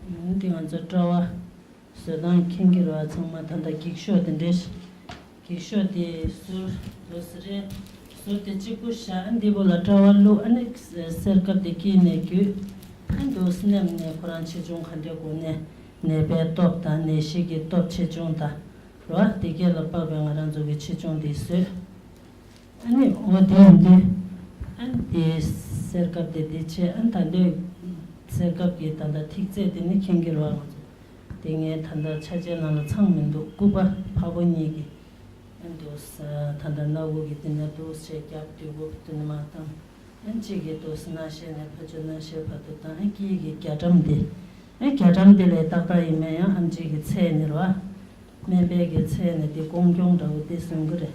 འདི་ང་ཚོ་དཔྲལ་བ་བཟོ་སྟངས་མཁྱེན་གྱི་རེད་བ། ཚང་མ་ད་ལྟ་འགྱིག་ཤོག་དེ་འདྲས། འགྱིག་ཤོག་དེ་ཟུར་དུ་ཟེར་རེད། ཟུར་དེ་གཅིག་པུ་བཞག་ཨ་འདི་པོ་ལ་དཔྲལ་བ་བླུགས་ཨ་ནི་སེར་ཁབ་དེ་དཀྱིལ་ནས་བརྒྱུད། ཨ་འདུག་སེ་མནན་ནས་ཁོ་རང་ཆེ་ཆུང་ག་འདྲས་དགོས་ནས་ནད་པའི་སྟོབས་དང་ནད་གཞི་གི་སྟོབས་ཆེ་ཆུང་དང་རོ། དེ་སྐད་ལ་དཔག་པའི་ང་རང་ཚོ་གི་ཆེ་ཆུང་དེ་བཟོས། ཨ་ནི་འོ་དེ་ཡིན་དུས་ཨ་ནི་དེ་སེར་ཁབ་དེ་དེ་ཆེ་ཨ་ནི་ད་འདོད་སེར་ཁབ་ཀྱི་ད་ལྟ་ཐིག་ཚད་དེ་ནི་མཁྱེན་གྱི་རོགས་ང་ཚོ། དེ་ངའི་ད་ལྟ་ཆ་ཆའི་ནང་ལ་ཚང་མི་འདུག་སྐུད་པ་ཕ་བུ་གཉིས་ཀྱི་ཨ་ནི་འདུག་ས་ད་ལྟ་སྣ་བུག་གི་དེ་ནས་འདུག་ཆེ་རྒྱབ་དུས་བུ་དེ་ནི་མ་བཏང་། ཨ་ནི་གཅིག་གི་འདུག་ས་སྣ་ཤེས་ནས་ཕ་ཆུ་སྣ་ཤེས་བར་དུ་བཏང་། ཨ་ནི་དཀྱིལ་གྱི་རྒྱ་གྲམ་དེ་ཨ་ནི་རྒྱ་གྲམ་དེ་ལས་ཏག་ཏག་ཡིན་མིན་ཡང་ཨེམ་ཆི་གི་ཚད་ནི་རོ། སྨན་པའི་གི་ཚད་ནས་དེ་ཀོང་ཀྱོང་འདྲ་བོ་དེ་བཟོ་གི་རེད།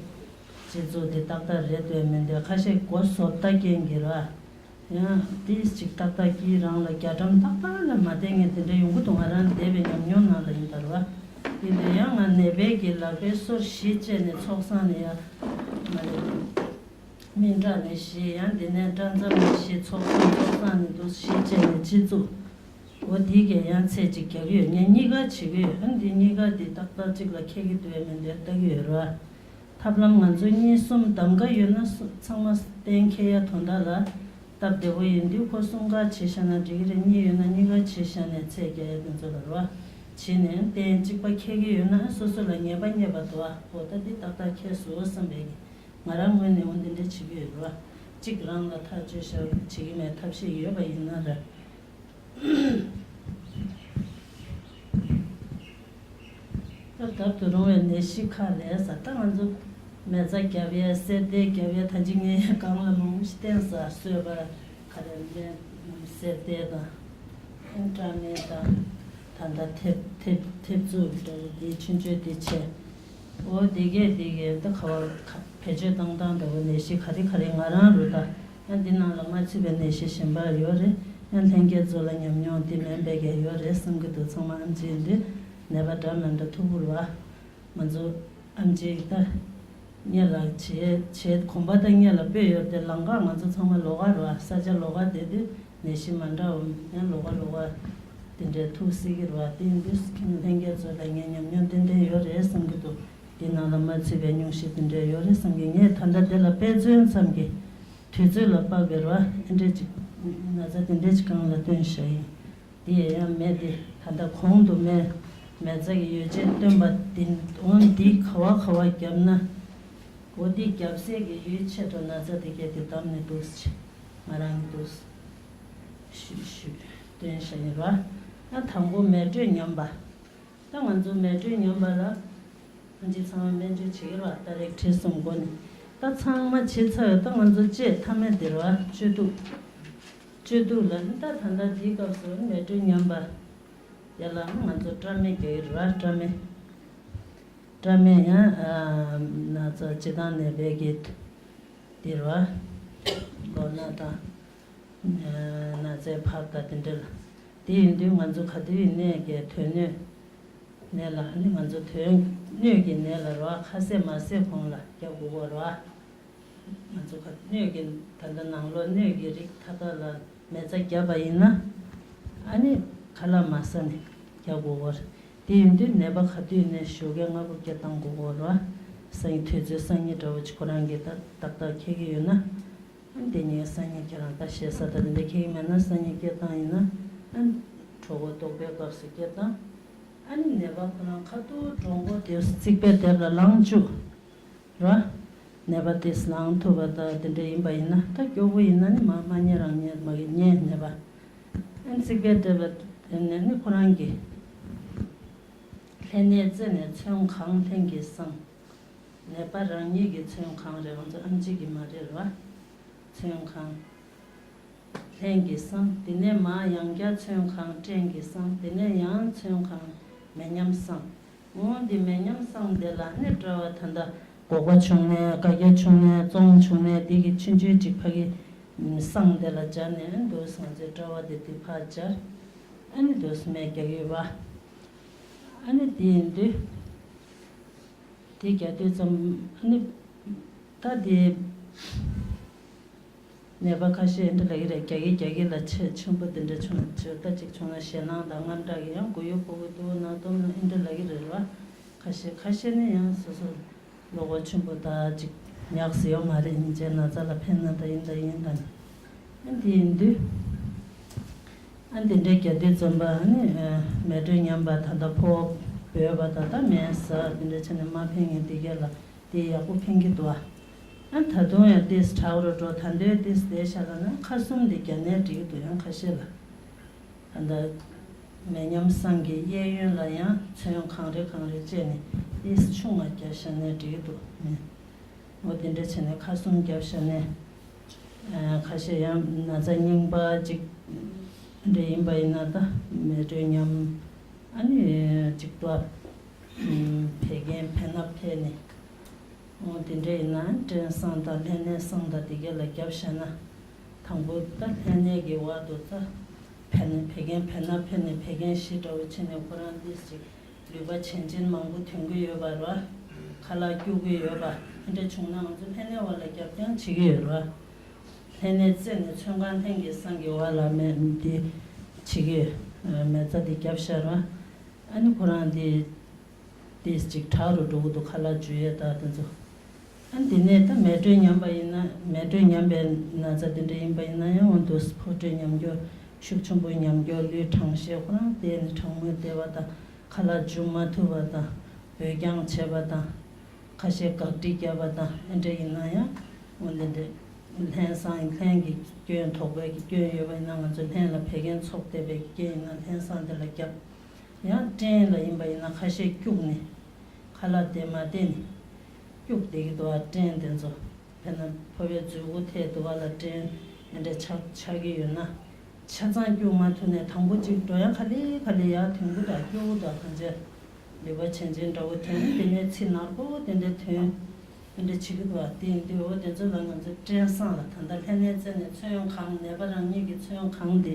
སྤྱི་ཚོགས་དེ་ཏག་ཏག་རེད་འདོད་མི་འདོད་ཁ་ཤས་མགོ་བཟོ་ལྟ་རྐྱེན་གྱིས་ར། ཡང་དེ་ཅིག་ཏག་ཏག་གིས་རང་ལ་རྒྱ་གྲམ་ཏག་ཏག་ལ་མ་བསྟན་མཁན་དེ་འདྲ་ཡོང་གི་འདུག་ང་རང་འདས་པའི་ཉམས་མྱོང་ནང་ལ་ཡིན་ད་ར། དེ་འདྲ་ཡང་ང་ནད་པའི་གི་ལག་པའི་སོར་བཞི་བཅད་ནས་ཚོགས་བསགས་ནས་ཡ། མ་རེད། སྨན་ཁྲག་ནས་བཞི། ཡང་དེ་ནས་སྐྲ་མཚམས་ནས་བཞི། ཚོགས་བསགས་ཚོགས་བསགས་ནས་འདུག་བཞི་བཅད་ནས་སྤྱི་གཙུག་འོ་དེ་གས་ཡང་ཚད་ཅིག་རྒྱག་གི་ཡོད། ངས་གཉིས་ཀ་བྱེད་ཀྱི་ཡོད། ཨ་འདི་གཉིས་ཀ་འདི་ཏག་ཏག་གཅིག་ལ་འཁེལ་གྱི་འདུག་མི་འདུག་ལྟ་གི་ཡོད་ར། ཐབས་ལམ་ང་ཚོ་གཉིས་གསུམ་གདམ་ག་ཡོད་ན་སུ་ཚང་མ་གཏན་འཁེལ་ཡ་དོན་དག་ལ་སྟབས་བདེ་པོ་ཡིན་དུས་ཁོ་གསུམ་ཀ་བྱེད་བཞག་ན་འགྲིག་གི་རེད། གཉིས་ཡོད་ན་གཉིས་ཀ་བྱེད་བཞག་ནས་ཚད་རྒྱག་ཡ་དེ་ཚོ་ལ་ར། བྱེད་ནས་གཏན་གཅིག་པ་འཁེལ་གྱི་ཡོད་ན་སོ་སོ་ལ་ངེས་པ་རྙེད་པ་འདུག་ཨ། འོ་ད་འདི་ཏག་ཏག་འཁེལ་སོང་བསམ་པའི་གི་ང་རང་ངོས་ནས་འོ་འདི་འདྲ་བྱེད་ཀྱི་ཡོད་ར། གཅིག་རང་ལ་ཐག་གཅོད་བྱ་བྱེད་ཀྱི་མེད། ཐབས་ཤེས་ཡོད་པ་ཡིན་ན་ར། ད་བརྡབ་ཏུ་རུང་བའི་ནད་གཞི་ཁག་ལས་ས་ད་ང་ཚོ་མེ་བཙའ་རྒྱབ་ཡས་གསེར་ལྡན་རྒྱབ་ཡས་ད་ཅི་ངས་སྒང་ལ་མང་པོ་ཞིག་བསྟན་ས། གསོས་པ་ག་རེ་ལེན་གསེར་ལྡན་དང་སྐྲ་སྨན་དང་ད་ལྟ་མཐེབ་མཐེབ་མཐེབ་ཚུགས་འདྲ་བོ་དེ་ཆུ་མཆོད་དེ་བྱས། འོ་དེ་གས་དེ་གས་ད་ག་བ་བེད་སྤྱོད་བཏང་སྟངས་འདྲ་བོ་ནད་གཞི་ག་རེ་ག་རེ་ང་རང་རུ་ད་ཡང་འདི་ནང་ལ་མ་ཚུད་པའི་ནད་གཞི་གཞན་པ་ཡོད་རེད། ཡང་ལྷན་རྒྱས་ཚོ་ལ་ཉམས་མྱོང་འདི་མིན་པའི་གས་ཡོད་རེད་བསམ་གྱི་འདུག་ཚང་མ་ཨེམ་ཆིའི་འདི་ནད་པ་འདྲ་མི་འདྲ་ཐུག་གི་རེད་བ། ང་ཚོ་ཨེམ་ཆིའི་ད་སྔོན་ལ་བྱེད་བྱེད་གོམ་པ་ད་སྔོན་ལ་སྤོས་ཡོད་དེ་ལམ་ཁ་ང་ཚོ་ཚང་མ་ལོགས་ཀ་རེད་བ། ས་ཆ་ལོགས་ཀ་བསྡད་དུས་ནད་གཞི་མ་འདྲ་བ་ཡང་ལོགས་ཀ་ལོགས་ཀ་དེ་འདྲའི་ཐུག་སྲིད་ཀྱི་རེད་བ། དེ་ཡིན་དུས་ལྷན་རྒྱས་ཚོ་ལ་ངས་ཉམས་མྱོང་ཏན་ཏན་ཡོད་རེད་བསམ་གྱི་འདུག་འདི་ནང་ལ་མ་ཚུད་པའི་སྙུང་གཞི་དེ་འདྲ་ཡོད་རེད་བསམ་གྱི། ངས་ད་ལྟ་འདི་ལ་དཔེ་མཚོན་ཙམ་གྱི་དུས་ཚོད་ལ་དཔག་པའི་རེད་བ། ཨེ་འདྲས་ཅིག་ན་ཚ་དེ་འདྲས་ཅིག་སྒང་ལ་བཏོན་བཞག་ཡིན། དེ་ཡང་མེ་དེ་ད་ལྟ་གོང་དུ་མེ་མེ་བཙའ་གི་ཡོ་བྱད་བཏོན་པ་དེ་འོང་འདི་ག་བ་ག་བ་བརྒྱབ་ན་འོ་འདི་བརྒྱབ་སའི་གི་ཡོ་ཆེད་དུ་ན་ཚ་དེ་གས་དེ་བསྡམས་ནས་འདུག་སེ་ང་རང་གི་འདུག་སེ་ཞུ་ཞུ་བཏོན་བཞག་ཡིན་ར། ཨ་དང་པོ་མེ་དྲོད་ཉམས་པ། ད་ང་ཚོ་མེ་དྲོད་ཉམས་པ་ལ་ང་ཚོ་ཚང་མ་སྨན་བཅོས་བྱེད་ཀྱི་རེད་བ། ད་རེག་ཁྲེ་གསུམ་སྒོ་ནས་ད་ཚང་མ་བྱེད་ཚར་ཡོད། ད་ང་ཚོ་བཅས་ཐ་མལ་དེ་རེད་བ། བཅོས་ཐུབ་བཅོས་ཐུབ་ལ་ད་ད་ལྟ་འདིའི་སྐབས་སུ་མེ་དྲོད་ཉམས་པ་དེ་ལ་ང་ཚོ་སྐྲ་སྨན་རྒྱག་གི་རེད་བ། སྐྲ་སྨན་སྐྲ་སྨན་ཡང་ན་ཚ་སྤྱི་བཏང་ནད་པའི་གི་དེ་རེད་བ། ལོ་ན་དང་ན་ཚའི་བར་དང་དེ་འདྲ་ལ། དེ་ཡིན་དུས་ང་ཚོ་ག་དུས་ཡིན་ནའི་གི་དོན་སྣོད་ནད་ལ་ནི་ང་ཚོ་དོན་སྣོད་ཀྱི་ནད་ལ་རེད་བ། ཁ་ཟས་མ་ཟས་གོང་ལ་རྒྱག་དགོས་པ་རེད་བ། ང་ཚོ་ག་སྣོད་ཀྱི་ད་ལྟ་ནང་ལོགས་སྣོད་ཀྱི་རིགས་མཐའ་དག་ལ་མེ་བཙའ་བརྒྱབ་པ་ཡིན་ན། ཨ་ནི་ཁ་ལག་མ་ཟ་ནས་རྒྱག་དགོས་པ་རེད། དེ་ཡིན་དུས་ནད་པ་ག་དུས་ནས་ཞོགས་ཀས་སྔ་པོ་སྐད་བཏང་དགོས་པ་རེད་བ། སང་ཉིན་དུས་ཚོད་སང་ཉིན་འདྲ་བོ་ཅིག་ཁོ་རང་གིས་ད་ཏག་ཏག་འཁེལ་གྱི་ཡོད་ན། ཨ་ནི་དེ་ཉིན་སང་ཉིན་ཁྱེད་རང་ད་ཞེ་ས་ད་དེ་འདྲ་འཁེལ་གྱི་མེད་ན་སང་ཉིན་སྐད་བཏང་ཡིན་ན། ཨ་ནི་གྲོད་ཁོག་ལྟོགས་པའི་སྐབས་སུ་སྐད་བཏང་། ཨ་ནི་ནད་པ་ཁོ་རང་ཁ་ཐུག་གྲོད་ཁོག་དེ་རྩིག་པའི་ལྡེབས་ལ་ལངས་བཅུག་ར། ནད་པ་དེས་ལངས་ཐུབ་པ་དང་དེ་འདྲ་ཡིན་པ་ཡིན་ན། ད་སྐྱོ་པོ་ཡིན་ན་ནི་མ་མ་ཉལ་རང་ཉལ་མ་གི་ཉལ་ནད་པ། ཨན་རྩིག་པའི་ལྡེབས་ལ་དེ་ནས་ནི་ཁོ་རང་གི་ལྷན་ནེ་རྩེ་ནས་ཚོན་གང་ལྷན་གྱིས་བསྲང་། ནད་པ་རང་ཉིད་ཀྱི་ཚོན་གང་རེད། ང་ཚོ་ཨམ་ཆི་གི་མ་རེད་ར། ཚོན་གང་ལྷན་གྱིས་བསྲང་། དེ་ནས་མར་ཡང་བསྐྱར་ཚོན་གང་སྐྲན་གྱིས་བསྲང་། དེ་ནས་ཡང་ཚོན་གང་མེ་མཉམ་བསྲང་། འོ་འདི་མེ་མཉམ་བསྲང་དེ་ལ་ནི་གྲྭ་བ་ད་ལྟ་སྒོག་པ་བྱུང་ནས་བཀའ་རྒྱ་བྱུང་ནས་བཙོང་བྱུང་ནས་འདི་གི་ཆུང་ཆུང་ཅིག་ཕ་གི་བསྲང་དེ་ལ་སྦྱར་ནས། ཨ་ནི་འདུག་སེ་ང་ཚོའི་གྲྭ་བ་དེ་དེ་ཕར་སྦྱར། ཨ་ནི་འདུག་སེ་མེ་རྒྱག་ཡོད་པ། ཨ་ནི་དེ་ཡིན་དུས་དེ་རྒྱག་དུས་ཙམ། ཨ་ནི་ད་དེ། ནད་པ་ཁ་ཤས་འདི་ལ་གི་རེད། རྒྱ་གི་རྒྱ་གི་ལ་ཆེ་ཆེན་པོ་འདི་འདྲ་བྱུང་ཆེ་ད་ཅིག་བྱུང་ན་ཞེད་སྣང་དང་དངངས་སྐྲག་གི་ཡང་མགོ་ཡུ་ཕོག་གི་འདུག་ན་སྟོབས་ན་འདི་འདྲ་ལ་གི་རེད་བ། ཁ་ཤས་ཁ་ཤས་ནི་ཡང་སོ་སོ་བློ་ཁོག་ཆེན་པོ་ད་ཅིག་ཉག་སི་ཡོད་མ་རེད། ཡིན་ཅེ་ན་ཚ་ལ་ཕན་ན་ད་ཡིན་ད་ཡིན་ད་ནི། ཨ་འདི་ཡིན་དུས། ཨ་འདི་འདྲའི་རྒྱ་དུས་ཙམ་པ་ནི་མེ་དྲོད་ཉམས་པ་ད་ལྟ་ཕོ་བོས་པ་ད་ལྟ་མེ་ཟ་འདི་འདྲ་བྱས་ནས་མ་ཕན་ངེས་འདི་གས་ལ། དེ་ཡག་པོ་ཕན་གྱི་འདུག་ཨ། ཨ་ད་དུང་ཡང་ཏིས་དྲག་རུ་འགྲོ། ད་འདོད་ཏིས་བསྡད་བཞག་ལ་ན་ཁ་ཟུམ་དེ་རྒྱ་ནས་འགྲིག་གི་འདུག་ཡང་ཁ་ཤས་ལ་ད་ལྟ་མེ་མཉམ་བསྲང་གི་གཡས་གཡོན་ལ་ཡང་ཚོན་གང་རེ་གང་རེ་བཅད་ནས་ཏིས་ཆུང་ང་རྒྱ་བཞག་ནས་འགྲིག་གི་འདུག་ནས། འོ་དེ་འདྲ་བྱས་ནས་ཁ་ཟུམ་རྒྱབ་བཞག་ནས། ཨ་ཁ་ཤས་ཡང་ན་ཚ་རྙིང་པ་ཅིག་འདྲ་ཡིན་པ་ཡིན་ན་ད་མེ་དྲོད་ཉམས། ཨ་ནི་ཅིག་ཏོ། བད་ཀན་བེ་སྣབས་འཕེལ་ནས། འོ་དེ་འདྲ་ཡིན་ན་སྐྲན་བསྲང་དང་ལྷན་ནེ་བསྲང་དང་དེ་ག་ལ་རྒྱབ་བཞག་ན། དང་པོ་ད་ལྷན་ནེ་གི་བར་དུ་ད་བད་བད་ཀན་བེ་སྣབས་འཕེལ་ནས་བད་ཀན་ཞི་འདྲ་བོ་ཕྱིན་ནས་ཁོ་རང་ཏིས་ཅིག་ལུད་པ་བྱེད་འཛིན་མང་པོ་ཐོན་གི་ཡོད་པ་རེད་བ། ཁ་ལག་སྐྱུག་གི་ཡོད་པ། དེ་འདྲ་བྱུང་ན་ང་ཚོ་ལྷན་ནེ་བར་ལ་རྒྱབ་རྐྱང་བྱེད་ཀྱི་ཡོད་རེད་བ། ལྷན་ནེ་རྩེ་ནས་ཚོན་གང་ལྷན་གྱིས་བསྲང་གི་བར་ལ་མེ་འདི་བྱེད་ཀྱི་ཡོད། མེ་བཙའ་འདི་རྒྱབ་བཞག་རེད་བ། ཨ་ནི་ཁོ་རང་འདི་ཏིས་ཅིག་དྲག་རུ་འགྲོ་གི་འདུག་ཁ་ལག་འཇུ་ཡས་དང་དེ་ཚོ། ཨ་འདི་ནས་ད་མེ་དྲོད་ཉམས་པ་ཡིན་ན་མེ་དྲོད་ཉམས་པའི་ན་ཚ་དེ་འདྲ་ཡིན་པ་ཡིན་ན་ཡང་འོ་འདུག་ཕོ་དྲོད་ཉམས་འགྱུར་ཤུགས་ཆེན་པོ་ཉམས་འགྱུར་ལུས་གྲང་ཤས་ཁོ་རང་བལྟས་ནས་གྲང་མོས་བལྟས་པ་དང་ཁ་ལག་འཇུ་མ་ཐུབ་པ་དང་འབོད་རྐྱང་བྱས་པ་དང་ཁ་ཤས་གག་སྒྲིག་བརྒྱབ་པ་དང་ཨེ་འདྲ་ཡིན་ན་ཡང་འོ་འདི་འདྲ་ལྷན་བསྲང་ལྷན་གྱི་སྐྱོན་དོགས་པའི་གི་སྐྱོན་ཡོད་པ་ཡིན་ན་ང་ཚོ་ལྷན་ལ་བད་ཀན་ཚོགས་བསྡད་པའི་གི་སྐྱོན་ཡིན་ན་ལྷན་བསྲང་དེ་ལ་རྒྱབ། ཡང་སྐྲན་ལ་ཡིན་པ་ཡིན་ན་ཁ་ཤས་སྐྱུག་ནས་ཁ་ལག་དེ་མ་བལྟས་ནས་སྐྱུག་བསྡད་ཀྱི་འདུག་བ། སྐྲན་དེ་ཚོ་དཔེར་ན་ཕོ་བའི་མཛུ་གུ་ཐད་དུ་བ་ལ་སྐྲན་དེ་འདྲ་ཆགས་ཆགས་ཀྱི་ཡོད་ན་ཆ་ཚང་སྐྱུག་མ་ཐུབ་ནས་དང་པོ་གཅིག་འགྲོ་ཡང་ཁ་ལེ་ཁ་ལེ་ཡར་ཐོན་གྱི་འདུག་སྐྱུག་འདུག་གང་ཅི་ལུད་པ་བྱེད་འཛིན་འདྲ་བོ་ཐོན་དེ་ནས་ཚིགས་ནག་པོ་དེ་འདྲ་ཐོན་དེ་འདྲ་བྱེད་ཀྱི་འདུག་དེ་ཡིན་དུས་འོ་དེ་ཚོ་ལ་ང་ཚོ་སྐྲན་བསྲང་ལ་ད་ལྟ་ལྷན་ནེ་རྩེ་ནས་ཚོན་གང་ནད་པ་རང་ཉིད་ཀྱི་ཚོན་གང་དེ།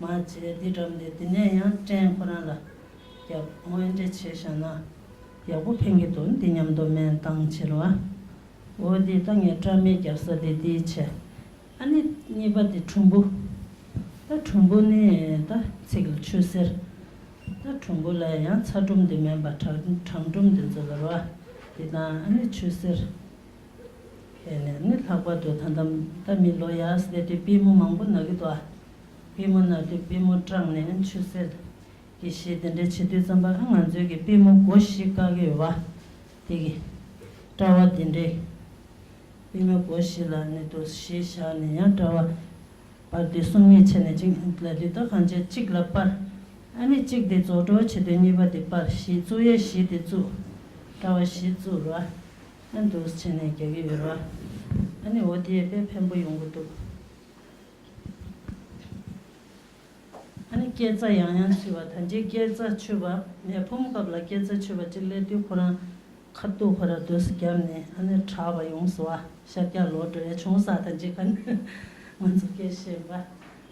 མ་བྱས་འདི་འགྲམ་དེ་དེ་ནས་ཡང་སྐྲན་ཁོ་རང་ལ་རྒྱབ་འོ་འདྲ་བྱས་བཞག་ན་ཡག་པོ་ཕན་གྱི་འདུག་འདི་མཉམ་དུ་སྨན་བཏང་བྱེད་རོགས། འོ་འདི་ད་ངས་སྐྲན་མེ་རྒྱབ་ས་དེ་འདི་བྱས། ཨ་ནི་གཉིས་པ་དེ་གྲུམ་བུ། ད་གྲུམ་བུ་ནི་ད་ཚིགས་ལ་ཆུ་སེར། ད་གྲུམ་བུ་ལ་ཡང་ཚ་གྲུམ་དེ་མིན་པ་དྲག་དྲང་གྲུམ་དེ་ཚོ་ལ་རོ། དེ་དང་ཨ་ནི་ཆུ་སེར། དེ་ནས་ནི་ལྷག་པར་དུ་ད་ལྟ་ད་མི་ལོ་ཡག་སེ་དེ་པུས་མོ་མང་པོ་ན་གི་འདུག་ཨ། པུས་མོ་ན་དུས་པུས་མོ་སྐྲངས་ནས་ཆུ་སེར་གྱི་གཞི་དེ་འདྲ་བྱེད་དུས་ཙམ་པ་ང་ཚོའི་གི་པུས་མོ་སྒོ་བཞི་བཀག་གི་ཡོད་པ། དེ་གི་དྲ་བ་དེ་འདྲའི་པུས་མོ་སྒོ་བཞི་ལ་ནི་དུ་གཞི་བཞག་ནས་ཡང་དྲ་བ་བར་དུ་གསུམ་གཉིས་བྱས་ནས་ཅིག་ལ་དུས་ད་གང་བྱས་གཅིག་ལ་སྤར། ཨ་ནི་གཅིག་དེ་རྫོགས་འགྲོ་བྱེད་དུས་གཉིས་པ་དེ་སྤར་བཞི་བཙུགས་ཡས་བཞི་དེ་བཙུགས། དྲ་བ་བཞི་བཙུགས་རོ། ཨ་འདུག་བྱས་ནས་རྒྱག་གི་ཡོད་ར། ཨ་ནི་འོ་དེ་དཔེ་ཕན་པོ་ཡོང་གི་འདུག་ཨ་ནི་སྐེ་རྩ་ཡང་ཡང་འཆུས་པ་ད་ཅི་སྐེ་རྩ་འཆུས་པ་མེ་ཕུང་སྐབས་ལ་སྐེ་རྩ་འཆུས་པ་ཅིག་སླེབས་དུས་ཁོ་རང་ཁ་ཐུག་ཁོ་རང་འདུག་སེ་བརྒྱབ་ནས་ཨ་ནི་དྲག་པ་ཡོང་སོང་བ་ཤར་རྒྱག་ལོག་འགྲོ་ཡ་བྱུང་ས་ད་ཅི་ག་ནི་ང་ཚོ་སྐད་ཤེས་པ།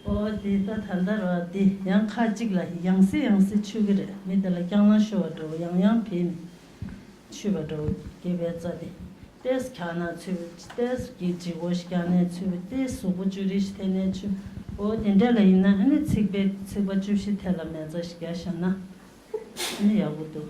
ཨོ་དེ་ད་ད་ལྟ་ར་དེ་ཡང་ཁ་གཅིག་ལ་ཡང་སེ་ཡང་སེ་འཆུ་གི་རེད། མི་དེ་ལ་རྐྱང་ལང་ཤོར་བ་འདྲ་བོ་ཡང་ཡང་བྱས་ནས། ཆུད་པ་འདྲ་བོ་སྐེད་པའི་རྩ་དེ། ཏེས་འཁྱག་ན་ཚུད། ཏེས་གི་ལྗིད་ཁོག་ཞིག་རྒྱག་ནས་ཚུད། ཏེས་གཟུགས་པོ་བཅུ་རེ་ཞིག་འཐེན་ནས་ཚུད། འོ་དེ་འདྲ་ལ་ཡིན་ན་ཨ་ནི་ཚིགས་པའི་ཚིགས་པ་བཅུ་བཞི་ཐད་ལ་མེ་བཙའ་ཞིག་རྒྱག་བཞག་ན་ཨ་ནི་ཡག་པོ་འདུག་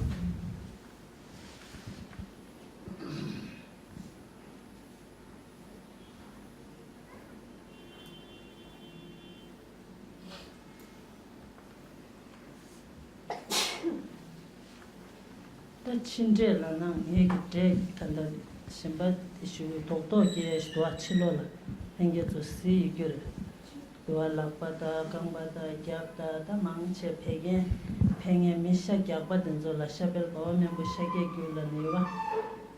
ད་ཕྱི་འབྲས་ལབ་ན་ངེད་ཀྱི་འབྲས་ད་ལྟ་གཞན་པ་དེ་ཞུ་གི་རྡོག་རྡོག་སྐྱེ་ཡ་ཞིག་འདུག་བ། ཕྱི་ལོགས་ལ་ལྷན་རྒྱས་ཚོ་གཟིགས་ཡོད་རྒྱུ་རེད། འདུག་བ། ལག་པ་དང་རྐང་པ་དང་རྒྱབ་དང་ད་མང་ཆེ་བད་ཀན་ཕན་ངན་མི་ཤ་རྒྱགས་པ་དེ་ཚོ་ལ་ཤ་བལ་སྦ་བ་སྨན་པོ་ཤ་རྒྱགས་རྒྱུ་ལ་ནུས་པ།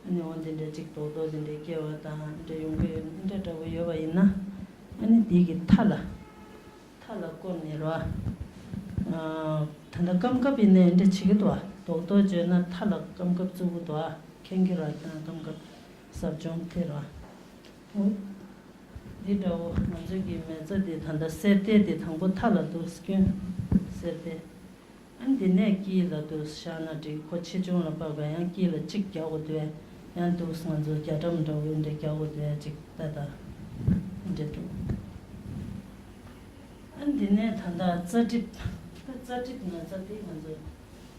ཨ་ནི་འོ་འདི་འདྲ་གཅིག་རྡོག་རྡོག་འདི་འདྲ་སྐྱེ་བ་དང་འདྲ་ཡོང་གི་ཡོད། འདི་འདྲ་འདྲ་པོ་ཡོད་པ་ཡིན་ན་ཨ་ནི་འདི་གི་མཐའ་ལ། མཐའ་ལ་བསྐོར་ནས་རོ། ཨ། ད་ལྟ་སྐམ་ཁབ་ཡིན་ནའི་འདྲ་བྱེད་ཀྱི་འདུག་ཨ། རྡོག་རྡོག་བརྗོད་ན་མཐའ་ལ་སྐམ་ཁབ་བཙུགས་ཀྱི་འདུག་ཨ། མཁྱེན་གྱི་རེད་ད། སྐམ་ཁབ་ཟབ་སྦྱོང་དེ་རོ། འོ། འདི་འདྲ་བོ་ང་ཚོའི་གི་མེ་བཙའ་འདི་ད་ལྟ་གསེར་ཏེ་འདི་དང་པོ་མཐའ་ལ་འདུག་སྐྱོན། གསེར་ཏེ། ཨ་འདི་ནས་དཀྱིལ་ལ་འདུག་བཞག་ན་འགྲིག་ཁོ་ཆེ་ཆུང་ལ་དཔག་པའི་ཡང་དཀྱིལ་ལ་གཅིག་རྒྱག་དགོས་འདུག་ཡང་འདུག་ང་ཚོ་རྒྱ་གྲམ་འདྲ་བོ་འདྲ་རྒྱག་དགོས་འདུག་ཡང་གཅིག་ལྟ་ད། འདྲ་འདུག་ཨ་འདི་ནས་ད་ལྟ་རྩ་གྲིབ། ད་རྩ་གྲིབ་ན་ཚ་དེ་ང་ཚོ་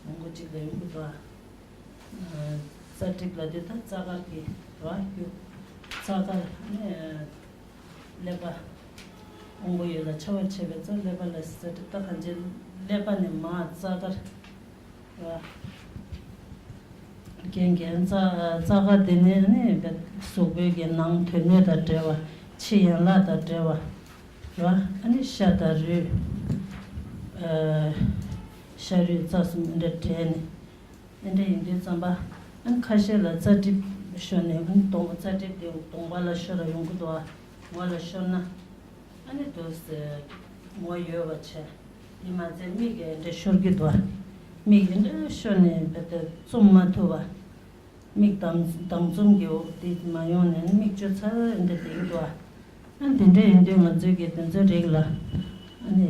མང་པོ་གཅིག་ལ་ཡོང་གི་འདུག་ཨ། རྩ་གྲིབ་ལ་དེ་ད་རྩ་དཀར་གྱི་རོ་རྒྱུ། རྩ་དཀར་ནས། ཀླད་པ། ཨོང་པོ་ཡོད་ལ་ཆ་བར་བྱེད་པའི་རྩ་ཀླད་པ་ལ་ཟེར་ཏེ་ད་གང་ཅི་ཀླད་པ་ནས་མར་རྩ་དཀར་བ། རྐྱེན་གྱིས་རྩ་རྩ་དཀར་དེ་ནི་ནི་གཟུགས་པོའི་གི་ནང་དོན་སྣོད་དང་འབྲེལ་བ། ཕྱི་ཡན་ལག་དང་འབྲེལ་བ། ར་ཨ་ནི་ཤ་དང་རུས། ཤ་རུས་རྩ་གསུམ་འདྲ་འདྲེས་ནས། དེ་འདྲ་ཡིན་དུས་ཙམ་པ། ཨ་ནི་ཁ་ཤས་ལ་རྩ་གྲིབ་ཤོར་ནས་ཨ་ནི་གདོང་རྩ་གྲིབ་དེ་གདོང་པ་ལ་ཤོར་ཡོང་གི་འདུག་ཨ། ངོ་ལ་ཤོར་ན། ཨ་ནི་འདུག་སེ། ངོ་ཡོད་པ་བྱས། དེ་མ་ཚད་མིག་གི་འདྲ་ཤོར་གི་འདུག་ཨ། མིག་གི་འདྲ་ཤོར་ནས་བེ་ཏེ་བཙུམ་མ་ཐུབ་པ། མིག་དམ་དམ་བཙུམ་གྱི་འོག་དེ་མ་ཡོང་ནས་མིག་ཆུ་ཚ་འདྲ་བསྡད་ཀྱི་འདུག་ཨ། ཨ་འདི་འདྲ་ཡིན་དུས་ང་ཚོའི་གི་དེ་ཚོའི་རིགས་ལ། ཨ་ནི།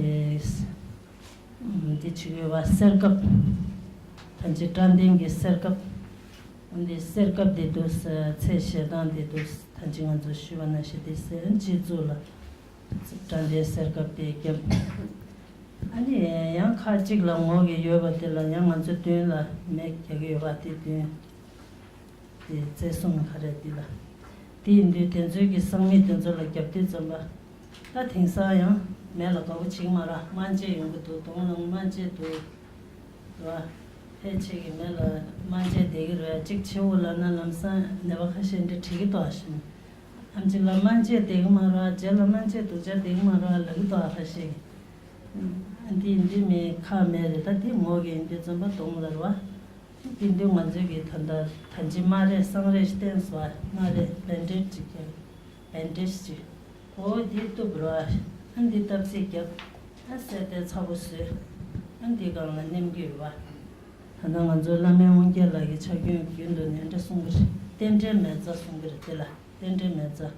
འདི་བྱེད་དགོས་པ་གསེར་ཀབ། ད་ཅི་སྐྲ་ལྡན་གྱི་གསེར་ཀབ། འདི་གསེར་ཀབ་འདི་དུས་ཚེ་ཞེ་སྡང་འདི་དུས་ད་ཅི་ང་ཚོ་ཞུས་པ་ནང་བཞིན་འདི་གསེར་སྤྱི་གཙུག་ལ་སྐྲ་ལྡན་གསེར་ཀབ་དེ་བརྒྱབ། ཨ་ནི་ཡང་ཁ་གཅིག་ལ་ངོ་གི་ཡོད་པ་དེ་ལ་ཡང་ང་ཚོ་མདུན་ལ་མེ་རྒྱག་གི་ཡོད་པ་དེ་མདུན། དེ་རྩེ་གསུམ་ག་རེ་འདི་ལ། དེ་ཡིན་དུས་དེ་ཚོའི་གི་སང་མི་དེ་ཚོ་ལ་རྒྱབ་དུས་ཙམ་པ། ད་དེང་སང་ཡང་མེ་ལ་དགའ་པོ་བྱེད་ཀྱི་མ་རེད། སྨན་དཔྱད་ཡོང་གི་འདུག་གདོང་ལ་སྨན་དཔྱད་འདུག་ར། ཕལ་ཆེར་གི་མེ་ལ་སྨན་དཔྱད་བསྡད་ཀྱི་རེད། གཅིག་བྱེད་འོ་ལབ་ན་ལམ་སང་ནད་པ་ཁ་ཤས་འདི་དྲི་གི་འདུག་ཨ་ཤིང་། ཨམ་ཆི་ལ་སྨན་དཔྱད་བསྡད་ཀྱི་མ་རེད། རྗེས་ལ་སྨན་དཔྱད་སྡུག་ཅག་བསྡད་ཀྱི་མ་རེད་ལབ་ཀྱི་འདུག་ཨ་ཁ་ཤས་ཀྱིས། འདི་འདི་མེ་ཁ་མེ་རེད། ད་འདི་ངོ་གི་ཡིན་དུས་ཙམ་པ་གདོང་ལ་རེད་བ། དེ་འདི་ང་ཚོའི་གི་ད་ལྟ་ད་ཅི་སྨ་རས་སང་རས་ཤིག་བསྟན་སོང་བ། སྨ་རས་བན་ཌེ་ཌི་ཅིག་ཀྱང་བན་ཌེ་ཌི་ཅིག་འོ་འདི་གཏུབ་རོགས། ཨ་འདི་བཏབ་ཚིག་རྒྱབ། ཨ་གསེར་ཏེ་ཚ་པོ་བཟོས། ཨ་འདི་སྒང་ལ་མནན་གི་ཡོད་པ། ད་ལྟ་ང་ཚོའི་བླ་སྨན་དབང་རྒྱལ་ལགས་ཀྱི་ཕྱག་རྒྱུན་རྒྱུན་དུ་ནས་འདྲ་གསུང་གི་རེད། རྟེན་འབྲེལ་མེ་བཙའ་གསུང་གི་རེད། དེ་ལ་རྟེན་འབྲེལ་མེ་བཙའ།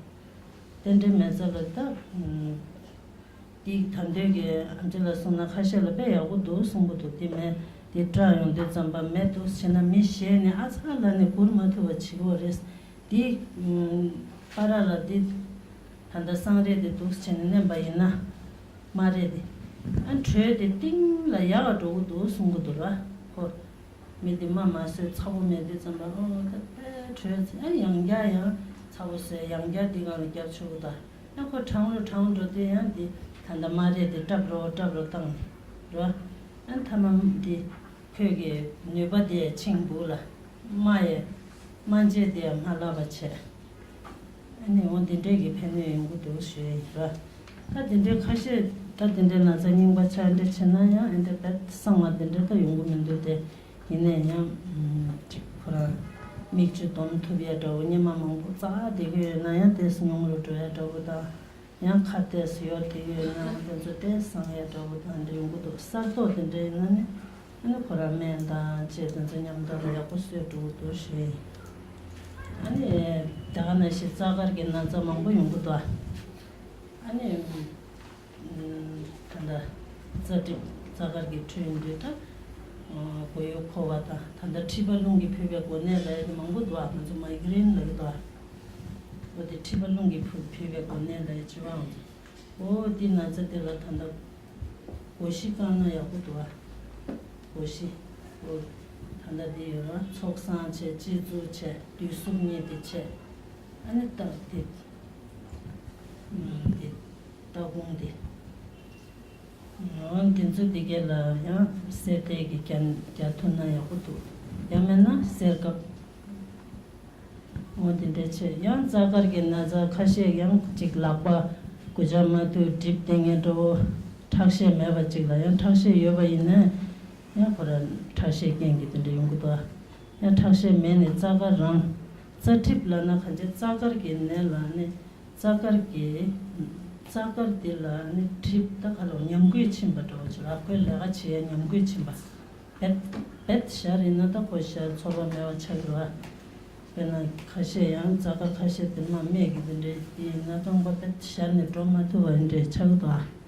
རྟེན་འབྲེལ་མེ་བཙའ་ལ་ད། འདི་ད་འདོད་ཀྱི་ཨམ་ཆི་ལ་གསུངས་ན་ཁ་ཤས་ལ་དཔེ་ཡག་པོ་འདུག་གསུང་གི་འདུག་དེ་མེད་དེ་སྐྲག་ཡོང་དུས་ཙམ་པ་མེད་འདུག་བྱས་ན་མི་ཞེད་ནས་ཨ་ཚ་ལ་ནས་འགུར་མ་ཐུབ་པ་བྱེད་ཀྱི་རེད། དེ་པ་ར་ལ་དེ་ད་ལྟ་སང་རེད་དེ་འདུག་བྱས་ནས་མནན་པ་ཡིན་ན་མ་རེད་དེ། ཨ་དྲོད་དེ་གཏིང་ལ་ཡག་ག་འགྲོ་གི་འདུག་གསུང་གི་འདུག་ར་ཁོ། མི་དེ་མ་མ་བཟོས་ཚ་པོ་མེད་དུས་ཙམ་པ་ཨོ་ད་དཔེ་དྲོད་ཚེ་ཨ་ཡང་བསྐྱར་ཡང་ཚ་པོ་བཟོས་ཡང་བསྐྱར་འདི་སྒང་ལ་རྒྱབ་ཆོག་གི་ད། ཨ་ཁོ་གྲང་རུ་གྲང་རུ་དེ་ཡང་འདི་ད་ལྟ་སྨ་རས་དེ་སྲབ་རོ་སྲབ་རོ་བཏང་རོ། ཨ་མཐའ་མ་འདི་ཁོས་ཀྱི་ནུས་པ་དེ་ཆིང་འབུག་ལ་སྨ་ཡས་སྨན་དཔྱད་དེ་མ་ལབ་པ་བྱས། ཨ་ནི་འོ་འདི་འདྲས་ཀྱི་ཕན་གནོད་ཡོང་གི་འདུག་ཞུ་ཡ་ཡིན་ར། ད་འདི་འདྲས་ཁ་ཤས་ད་འདི་འདྲས་ན་ཚ་རྙིང་པ་ཆགས་འདྲས་བྱས་ན་ཡང་ཨ་འདྲས་བེད་གསང་བ་འདི་འདྲས་ད་ཡོང་གི་མི་འདུག་སྟེ། ཡིན་ནའི་ཡང་། ཅིག་ཁོ་རང་། མིག་ཆུ་སྡོམ་ཐུབ་ཡ་འདྲ་བོ་སྙེ་མ་མང་པོ་བཙག་བསྡད་ཀྱི་ཡོད་ན་ཡང་ཏོག་ཙམ་ཉུང་རུ་འགྲོ་ཡ་འདྲ་བོ་དང་། ཡང་ཁ་ཏོག་ཙམ་ཡོར་བསྡད་ཀྱི་ཡོད་ན་ཡང་དེ་ཚོ་ཏོག་ཙམ་སངས་ཡ་འདྲ་བོ་དང་འདྲ་ཡོང་གི་འདུག་གསར་རྟོག་དེ་འདྲ་ཡིན་ན་ནི། ཨ་ནི་ཁོ་རང་སྨན་དང་བཅས་དེ་ཚོ་མཉམ་དུ་ལ་ཡག་པོ་བཟོས་འགྲོ་གི་འདུག་ཞུ་ཡ་ཡིན། ཨ་ནི། དེ་ག་ནང་བཞིན་རྩ་དཀར་གྱི་ན་ཚ་མང་པོ་ཡོང་གི་འདུག་ཨ་ནི། ད་ལྟ་རྩ་གྲིབ་རྩ་དཀར་གྱི་འཕྲོད་ཡོང་དུས་ད་མགོ་ཡུ་འཁོར་བ་དང་ད་ལྟ་མཁྲིས་པ་རླུང་གིས་ཕུད་པའི་གོ་གནས་ལ་ཡ་དེ་མང་པོ་འདུག་ཨ། ང་ཚོ་མའི་གྷི་རེན་ལབ་ཀྱི་འདུག་ཨ། དེ་མཁྲིས་པ་རླུང་གིས་ཕུ་ཕུལ་བའི་གོ་གནས་ལ་ཡ་བཅུ་པའང་། འོ་དེ་ན་ཚ་དེ་ལ་ད་ལྟ་སྒོ་བཞི་བཀང་ན་ཡག་པོ་འདུག་ཨ། སྒོ་བཞི། འོ་ད་ལྟ་དེ་ཡོད་ར། ཚོགས་བསགས་བྱས། སྤྱི་གཙུག་བྱས། བསྡུས་གཟུགས་གཉིས་དེ་བྱས། ཨ་ནི་ལྟག་དེ། ཨུམ་དེ། ལྟག་ཁུང་དེ། འོ་དེ་ཚོ་དེ་གས་ལ་ཡང་གསེར་ཐལ་གྱིས་བརྒྱབ་བརྒྱབ་ཐུབ་ན་ཡག་པོ་འདུག་ཡང་མེད་ན་གསེར་ཁབ། འོ་དེ་འདྲ་བྱས། ཡང་རྩ་དཀར་གྱི་ན་ཚ་ཁ་ཤས་ཡང་ཅིག་ལག་པ་མགུ་ཆ་མ་ཐུག་གྲིབ་བསྟེན་མཁན་འདྲ་བོ། ཁྲག་ཤེད་མེད་པ་ཅིག་ལ་ཡང་ཁྲག་ཤེད་ཡོད་པ་ཡིན་ན་ཡང་ཁོ་རང་ཁྲག་ཤེད་རྐྱེན་གྱིས་དེ་འདྲ་ཡོང་གི་འདུག་ཡང་ཁྲག་ཤེད་མེད་ནས་རྩ་དཀར་རང་། རྩ་གྲིབ་ལབ་ན་གང་ཅི། རྩ་དཀར་གྱི་ནད་ལ་ནི། རྩ་དཀར་གྱི། རྩ་དཀར་འདི་ལ་ནི་གྲིབ་ད་ག་ལ་ཉམས་རྒུད་ཕྱིན་པ་འདྲ་བོ་ཅིག་ར། ཁོའི་ལས་ཀ་བྱེད་ཡ་ཉམས་རྒུད་ཕྱིན་པ། རྦད་རྦད་ཞར་ཡིན་ན་ད་ཁོ་ཞར་ཚོར་བ་མེད་པ་ཆགས་ཀྱི་རེད་བ། དཔེར་ན་ཁ་ཤས་ཡང་རྩ་དཀར་ཁ་ཤས་དེ་མ་སྨད་ཀྱི་དེ་འདྲའི་དེ་ཡིན་ན་རྐང་པ་རྦད་ཞར་ནས་འགྲོ་མ་ཐུབ་པ་འདྲ་ཆགས་ཀྱི་འདུག་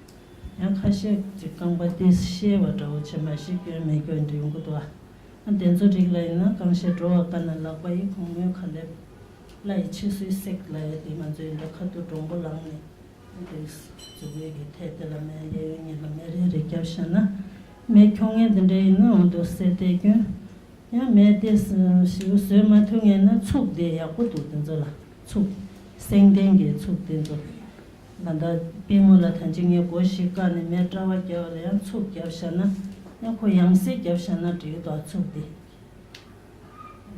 ཡང་ཁ་ཤས་ཀྱི་རྐང་པ་དེ་བཤལ་བ་འདྲ་བོ་བྱས་མ་ཤི་སྐྱོན་མེད་སྐྱོན་འདྲ་ཡོང་གི་འདུག་ཨ། དེ་ཚོ་རིགས་ལ་ཡིན་ན་རྐང་ཤེད་འགྲོ་བ་དཀའ་ན་ལག་པ་ཡི་གུང་མོའི་ཁ་ལེབ། བརླ་ཡི་ཕྱི་སོའི་སྲེག་ལབ་ཡ་དེ་ང་ཚོའི་འདི་ཁ་ཐུག་འདྲོང་པོ་ལངས་ནས་དེ་མཛུབ་གུའི་གི་ཐད་དེ་ལ་མེ་གཡས་གཡོན་གཉིས་ལ་མེ་རེ་རེ་བརྒྱབ་བཞག་ན། མེ་ཁྱོང་མཁན་དེ་འདྲ་ཡིན་ན་འོ་འདུག་སེ་བལྟས་སྐྱོན། ཡང་མེ་དེ་ཞིག་བཟོད་མ་ཐུབ་མཁན་ན་ཚུགས་དེ་ཡག་པོ་འདུག་དེ་ཚོ་ལ་ཚུགས། སེང་ལྡེང་གི་ཚུགས་དེ་ཚོ། ད་ལྟ་པུས་མོ་ལ་ད་ཅི་ངས་སྒོ་བཞི་བཀག་ནས་མེ་རྩ་བ་བརྒྱབ་ལ་ཡང་ཚུགས་བརྒྱབ་བཞག་ན། ཡང་ཁོ་ཡང་སེ་བརྒྱབ་བཞག་ན་འགྲིག་གི་འདུག་ཚུགས་དེ།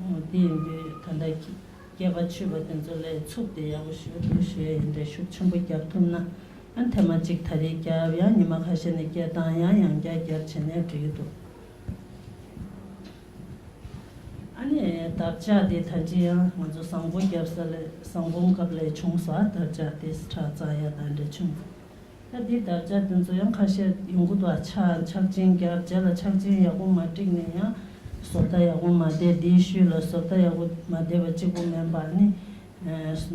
འོ་དེ་ཡིན་དུས་ད་ལྟ་སྐྱེས་པ་ཆོད་པ་དེ་ཚོ་ལ་ཚུགས་དེ་ཡག་པོ་ཞུ་འདུག་ཞུ་ཡ་ཡིན་དེ་ཤུགས་ཆེན་པོ་བརྒྱབ་ཐུབ་ན། ཨ་ཐེངས་མ་གཅིག་ད་རེས་བརྒྱབ། ཡང་ཉི་མ་ཁ་ཤས་ནས་སྐྱེལ་སྟངས་ཡང་ཡང་བསྐྱར་བརྒྱབ་བྱས་ནས་འགྲིག་གི་འདུག་ཨ་ནི་འདབ་ཆགས་དེ་ད་ཅི་ཡང་ང་ཚོ་བཟང་པོ་བརྒྱབ་ས་ལས་བཟང་པོ་སྐབས་ལས་བྱུང་སོང་། འདབ་ཆགས་དེ་ཁྲག་འཛག་ཡ་དང་འདྲ་བྱུང་། ད་འདི་འདབ་ཆགས་དེ་ཚོ་ཡང་ཁ་ཤས་ཡོང་གི་འདུག་ཆ་ཆག་སྦྱིན་བརྒྱབ་རྗེས་ལ་ཆག་སྦྱིན་ཡག་པོ་མ་འགྲིག་ནས་ཡང་བཟོ་ལྟ་ཡག་པོ་མ་བསྡད། འདིའི་ཤུལ་ལ་བཟོ་ལྟ་ཡག་པོ་མ་བསྡད་པ་གཅིག་པུ་མིན་པ་ནི།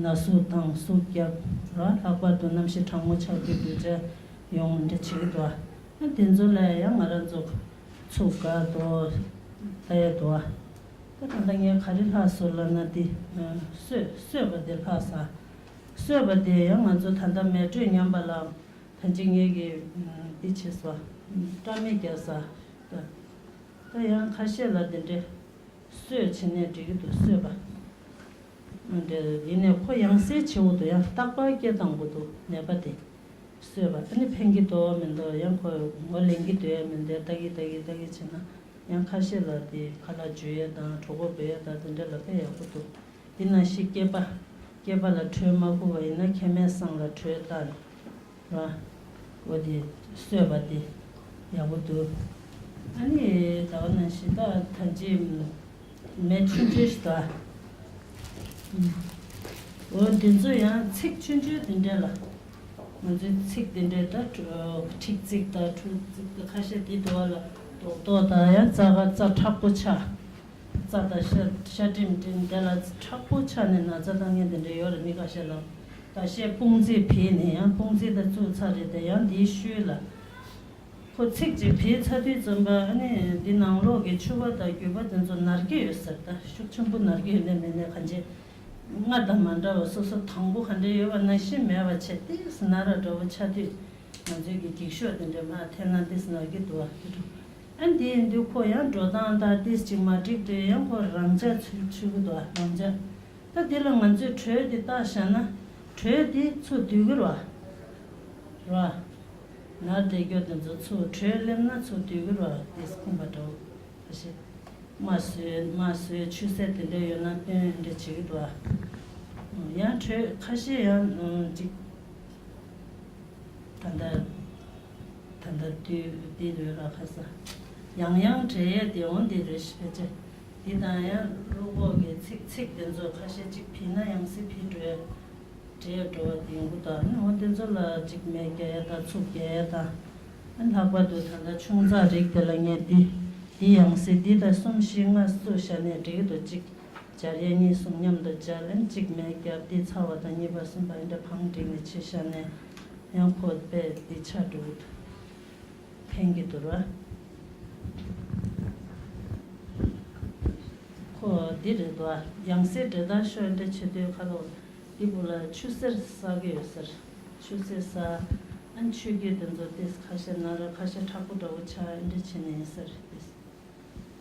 ན་ཟུག་དང་ཟུག་བརྒྱབ་ར། ལྷག་པར་དུ་གནམ་གཤིས་གྲང་མོ་ཆགས་དུས་འདུག་ཆ་ཡོང་འདྲ་བྱེད་ཀྱི་འདུག་ཨ་དེ་ཚོ་ལ་ཡང་ང་རང་ཚོ་ཚུགས་དཀའ་འདུག་ལྟ་ཡ་འདུག་ཨ་ད་ད་ལྟ་ངས་ག་རེ་ལྷག་སོང་ལབ་ན་དེ་གསོད་གསོད་པ་དེ་ལྷག་སོང་། གསོད་པ་དེ་ཡང་ང་ཚོ་ད་ལྟ་མེ་དྲོད་ཉམས་པ་ལ་ད་ཅི་ངས་ཀྱི་འདི་བྱེད་སོང་། སྐྲ་མེ་རྒྱག་ས། ད་ཡང་ཁ་ཤས་ལ་དེ་འདྲས་གསོད་བྱེད་ནས་འགྲིག་གི་འདུག་གསོད་པ། འདྲ་ཡིན་ནས་ཁོ་ཡང་སེ་བྱེད་འོ་དུ་ཡང་རྟག་པར་སྐྱེ་བཏང་དགོས་འདུག་ནད་པ་དེ། གསོད་པ་ཨ་ནི་ཕན་གྱི་འདུག་མི་འདུག་ཡང་ཁོ་ངོ་ལེན་གྱི་འདུག་ཡ་མི་འདུག་ལྟ་གི་ལྟ་གི་ལྟ་གི་བྱེད་ན། ཡང་ཁ་ཤས་ལ་དེ་ཁ་ལག་འཇུ་ཡས་དང་གྲོད་ཁོག་སྦས་ཡས་དང་དེ་འདྲ་ལ་དཔེ་ཡག་པོ་འདུག་དེ་ནང་བཞིན་སྐྱེས་པ། སྐྱེས་པ་ལ་དྲོད་མ་ཁུག་པ་ཡིན་ན་མཁལ་མའི་བསང་ལ་དྲོད་བཏང་ར། འོ་དེ་གསོད་པ་དེ་ཡག་པོ་འདུག་ཨ་ནི་ད་བ་ནང་བཞིན་ད་ད་ཅི་མེ་ཆུང་ཆུང་ཞིག་ད། འོ་འདི་ཚོ་ཡང་ཚིགས་ཆུང་ཆུང་དེ་འདྲ་ལ། ང་ཚོའི་ཚིགས་དེ་འདྲའི་ད་ཁྲིག་ཚིགས་ད་ཁྲུ་ཚིགས་ད་ཁ་ཤས་དེ་འདུག་བ་ལ། རྡོག་རྡོག་ད་ཡང་རྩ་ཁ་རྩ་མཁྲེགས་པོ་ཆགས། རྩ་ད་ཤ་ཤ་སྒྲིམ་སྒྲིམ་དེ་ལ་མཁྲེགས་པོ་ཆགས་ནས་ན་ཚ་བཏང་མཁན་དེ་འདྲ་ཡོད་རེད་མི་ཁ་ཤས་ལ། ད་ཤའི་དཔུང་རྩེད་བྱས་ནས་ཡང་དཔུང་རྩེད་ད་བཙུགས་ཚར་རེད་དེ་ཡང་དེའི་ཤུལ་ལ། ཁོ་ཚིགས་གཅིག་བྱས་ཚར་དུས་ཙམ་པ་ཨ་ནི་འདི་ནང་ལོགས་ཀྱི་ཕྱུ་པ་དང་རྒྱུས་པ་དེ་ཚོ་ན་གི་ཡོད་ཟེར། ད་ཤུགས་ཆེན་པོ་ན་གི་ཡོད་ནས་མེད་ནས་གང་བྱེད། སྔར་དང་མ་འདྲ་བ་སོ་སོ་དང་པོ་ག་འདྲ་ཡོད་པ་ནང་བཞིན་མེད་པ་བྱས་ཏེ་ན་ར་འདྲ་བོ་ཆགས་དུས། ང་ཚོའི་གི་འགྱིག་ཤོག་དེ་འདྲ་མར་འཐེན་ན་ཏིས་ན་གི་འདུག་བ་དེ་འདྲ། ཨ་འདི་ཡིན་དུས་ཁོ་ཡང་འགྲོ་སྟངས་དང་ཏིས་ཅིག་མ་འགྲིག་དུས་ཡང་ཁོ་རང་འཇགས་ཚུད་ཚུད་གི་འདུག་བ། རང་འཇགས། ད་འདི་ལ་ང་ཚོས་དྲོད་འདི་བཏགས་བཞག་ན་དྲོད་འདི་ཚུར་སྡུད་གི་རེད་བ། རེད་བ། ནར་བསྡད་རྒྱུ་དེ་ཚོ་ཚུར་དྲོད་སླེབས་ན་ཚུར་སྡུད་གི་རེད་བ། ཏིས་ཁུངས་པ་འདྲ་བོ། ཁ་ཤས། རྨ་བཟོས་རྨ་བཟོས་ཆུ་སེར་དེ་འདྲ་ཡོད་ན་སྟོན་འདྲ་བྱེད་ཀྱི་འདུག་ཨ། ཡང་དྲོད་ཁ་ཤས་ཡང་ཅིག་ད་ལྟ་ད་ལྟ་དུས་འདི་རེད་ར་ཁ་ས། ཡང་ཡང་འབྲེལ་ཡས་དེ་འོང་འདི་རེད་ཤི་ཕལ་ཆེར། འདི་དང་ཡང་བློ་ཁོག་གི་ཚིག་ཚིག་དེ་ཚོ་ཁ་ཤས་ཅིག་ཕིག་ན་ཡང་སེ་ཕིག་འགྲོ་ཡས། འདྲེས་འགྲོ་བ་དེ་ཡོང་གི་འདུག་ཨ་ནི་འོ་དེ་ཚོ་ལ་ཅིག་མེ་རྒྱག་ཡ་དང་ཚུགས་རྒྱག་ཡ་དང་། ཨ་ལྷག་པར་དུ་ད་ལྟ་ཆུང་ཙག་རིགས་དེ་ལ་ངས་འདི་འདི་ཡང་སྲིད་འདི་དང་གསུམ་བཞི་ལྔ་བཙུགས་བཞག་ནས་འགྲིག་གི་འདུག་གཅིག་སྦྱར་ཡ་གཉིས་གསུམ་མཉམ་དུ་སྦྱར་ཨ་ནི་གཅིག་མེ་རྒྱབ་འདི་ཚ་བ་དང་གཉིས་པ་གསུམ་པ་ཨེ་འདྲ་བང་བསྒྲིགས་ནས་ཕྱི་བཞག་ནས་ཡང་ཁོ་དཔེ་འདི་ཆགས་འགྲོ་གི་འདུག་ཕན་གྱི་འདུག་ར། ཁོ་འདི་རེད་དོ། ཡང་སྲིད་འདྲེ་ལྟར་ཤོར་འདྲ་བྱེད་དུས་ཁ་ལོ། དེ་བུ་ལ་ཆུ་སེར་ཟ་གི་ཡོད་ཟེར། ཆུ་སེར་ཟ། ཨ་ནི་ཆུ་རྒྱུས་དེ་ཚོ་ཏིས་ཁ་ཤས་ནང་ལ་ཁ་ཤས་མཁྲེགས་པོ་འདྲ་བོ་ཆགས་ཨེ་འདྲ་བྱས་ནས་ཡིན་ཟེར་ཏིས།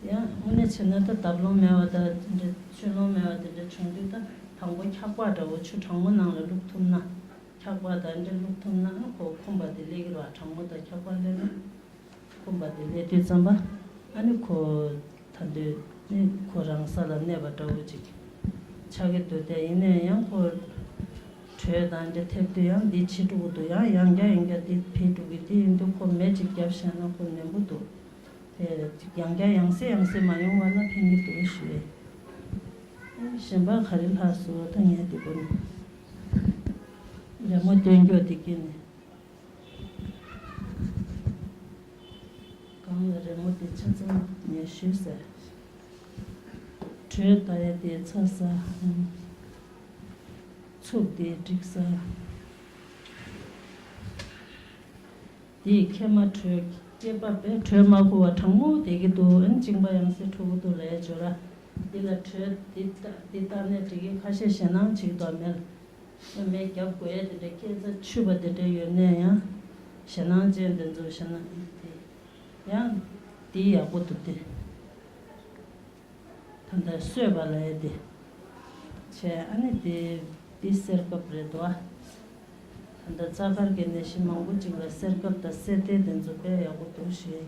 ཡང་དངོས་གནས་བྱས་ན་ད་འདབ་ལོང་མེད་པ་དང་དེ་འདྲ་ཆུ་ལོང་མེད་པ་དེ་འདྲ་བྱུང་དུས་ད་དང་པོ་འཁྱག་པ་འདྲ་བོ་ཆུ་གྲང་མོ་ནང་ལ་བླུགས་ཐུབ་ན། འཁྱག་པ་དང་འདྲ་བླུགས་ཐུབ་ན་ཨ་ནི་ཁོ་ཁུམ་པ་དེ་ལས་ཀྱི་རེད་བ། གྲང་མོ་དང་འཁྱག་པ་སླེབས་ན། ཁུམ་པ་དེ་སླེབས་དུས་ཙམ་པ་ཨ་ནི་ཁོ་ད་དུང་ནི་ཁོ་རང་ས་ལ་གནས་པ་འདྲ་བོ་ཅིག་ཆགས་ཀྱི་འདུག་དེ་ཡིན་ན་ཡང་ཁོ་དྲོད་དང་འདྲ་ཐེབས་དུས་ཡང་འདི་ཕྱི་དྲུག་འདུག་ཡང་ཡང་བསྐྱར་ཡང་བསྐྱར་འདི་ཕི་དྲུག་གི་དེ་ཡིན་དུས་ཁོ་མེ་ཅིག་བརྒྱབ་བཞག་ན་ཁོ་ནན་པོ་འདུག་དེ་ཡང་བསྐྱར་ཡང་སེ་ཡང་སེ་མ་ཡོང་བ་ན་ཕན་གྱི་འདུག་ཞུས། གཞན་པ་ག་རེ་ལྷག་སོང་ད་ངས་དེ་བུ་ནི་རི་མོ་སྟོན་རྒྱུ་དེ་སྐྱེས་ནས། གང་ལ་རི་མོ་དེ་ཆ་ཚང་ངས་ཞུས་ཟེར། དྲོད་ལྟ་ཡ་དེ་ཚ་ས། ཚུགས་དེ་འགྲིག་ས། དེའི་ཁེ་མ་དྲོད་སྐྱེས་པ་པས་དྲོད་མ་ཁུ་བ་གྲང་མོ་བསྡད་ཀྱི་འདུག་ཨན་གཅིན་པ་ཡང་སེ་འཁྲུ་གི་འདུག་ལས་སྦྱོར་ར། འདི་ལ་དྲོད་འདི་ལྟ་འདི་ལྟ་ནས་འགྲིག་གི་ཁ་ཤས་ཞེད་སྣང་བྱེད་ཀྱི་འདུག་མེད། མེ་བརྒྱབ་དགོས་ཡས་དེ་འདྲ་སྐད་ཆ་ཆུད་པ་དེ་འདྲ་ཡོད་ནས་ཡང་ཞེད་སྣང་ཅན་དེ་ཚོ་ཞེད་སྣང་དེ་ཡང་དེ་ཡག་པོ་འདུག་སྟེ། ད་ལྟ་གསོས་པ་ལ་ཡས་དེ་བྱས་ཨ་ནི་དེ་དེ་སེར་སྐབས་རེད་དོ། ད་ལྟ་རྩ་དཀར་གྱི་ནད་གཞི་མང་པོ་ཅིག་ལ་སེར་སྐབས་དང་སེར་ལྟས་དེ་ཚོ་དཔེ་ཡག་པོ་འདུག་ཞེས།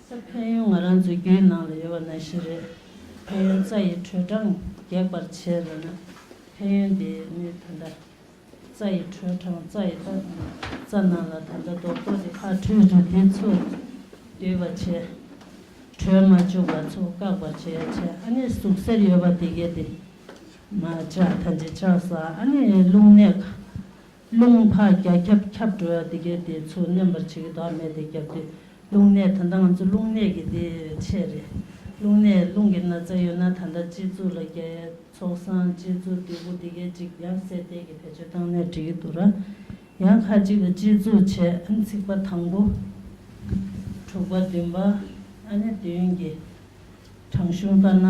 ས་ཕན་ཡོན་ང་རང་ཚོའི་རྒྱུད་ནང་ལ་ཡོད་པ་ནང་བཞིན་རེད། ཕན་ཡོན་རྩ་ཡི་དྲོད་གྲང་རྒྱས་པར་བྱེད་ལབ་ན། ཕན་ཡོན་དེ་ནི་ད་ལྟ་རྩ་ཡི་དྲོད་གྲང་རྩ་ཡི་རྩ་རྩ་ནང་ལ་ད་ལྟ་རྡོག་རྡོག་དེ་ཁ་དྲོད་རེད་དེ་ཚོ་སྡུད་པ་བྱེད། དྲོད་མ་བཅུག་པ་ཚོ་བཀག་པར་བྱེད་ཡ་བྱེད་ཨ་ནི་ཟུག་གཟེར་ཡོད་པ་དེ་གས་དེ་མ་བཅག་ད་ཅི་བཅག་ས་ཨ་ནི་རླུང་ནད་རླུང་ཕར་རྒྱ་ཁྱབ་ཁྱབ་འགྲོ་ཡ་དེ་གས་དེ་ཚོ་མནན་པར་བྱེད་ཀྱི་དོགས་མེད་དེ་རྒྱབ་དུས་རླུང་ནད་ད་ལྟ་ང་ཚོ་རླུང་ནད་ཀྱི་དེ་ཆེད་རེད། རླུང་ནད་རླུང་གི་ན་ཚ་ཡོད་ན་ད་ལྟ་སྤྱི་གཙུག་ལ་རྒྱ་ཚོགས་བསགས་སྤྱི་གཙུག་སྡེ་དགུ་དེ་གས་ཅིག་ཡང་སེ་བལྟས་ཀྱི་བེད་སྤྱོད་བཏང་ནས་འགྲིག་གི་འདུག་ར། ཡང་ཁ་ཅིག་ལ་སྤྱི་གཙུག་བྱས་ཨ་ནི་ཚིགས་པ་དང་པོ། དྲུག་པ་བདུན་པ། ཨ་ནི་བདུན་གྱི་དྲང་གཞུང་ལྟར་ན།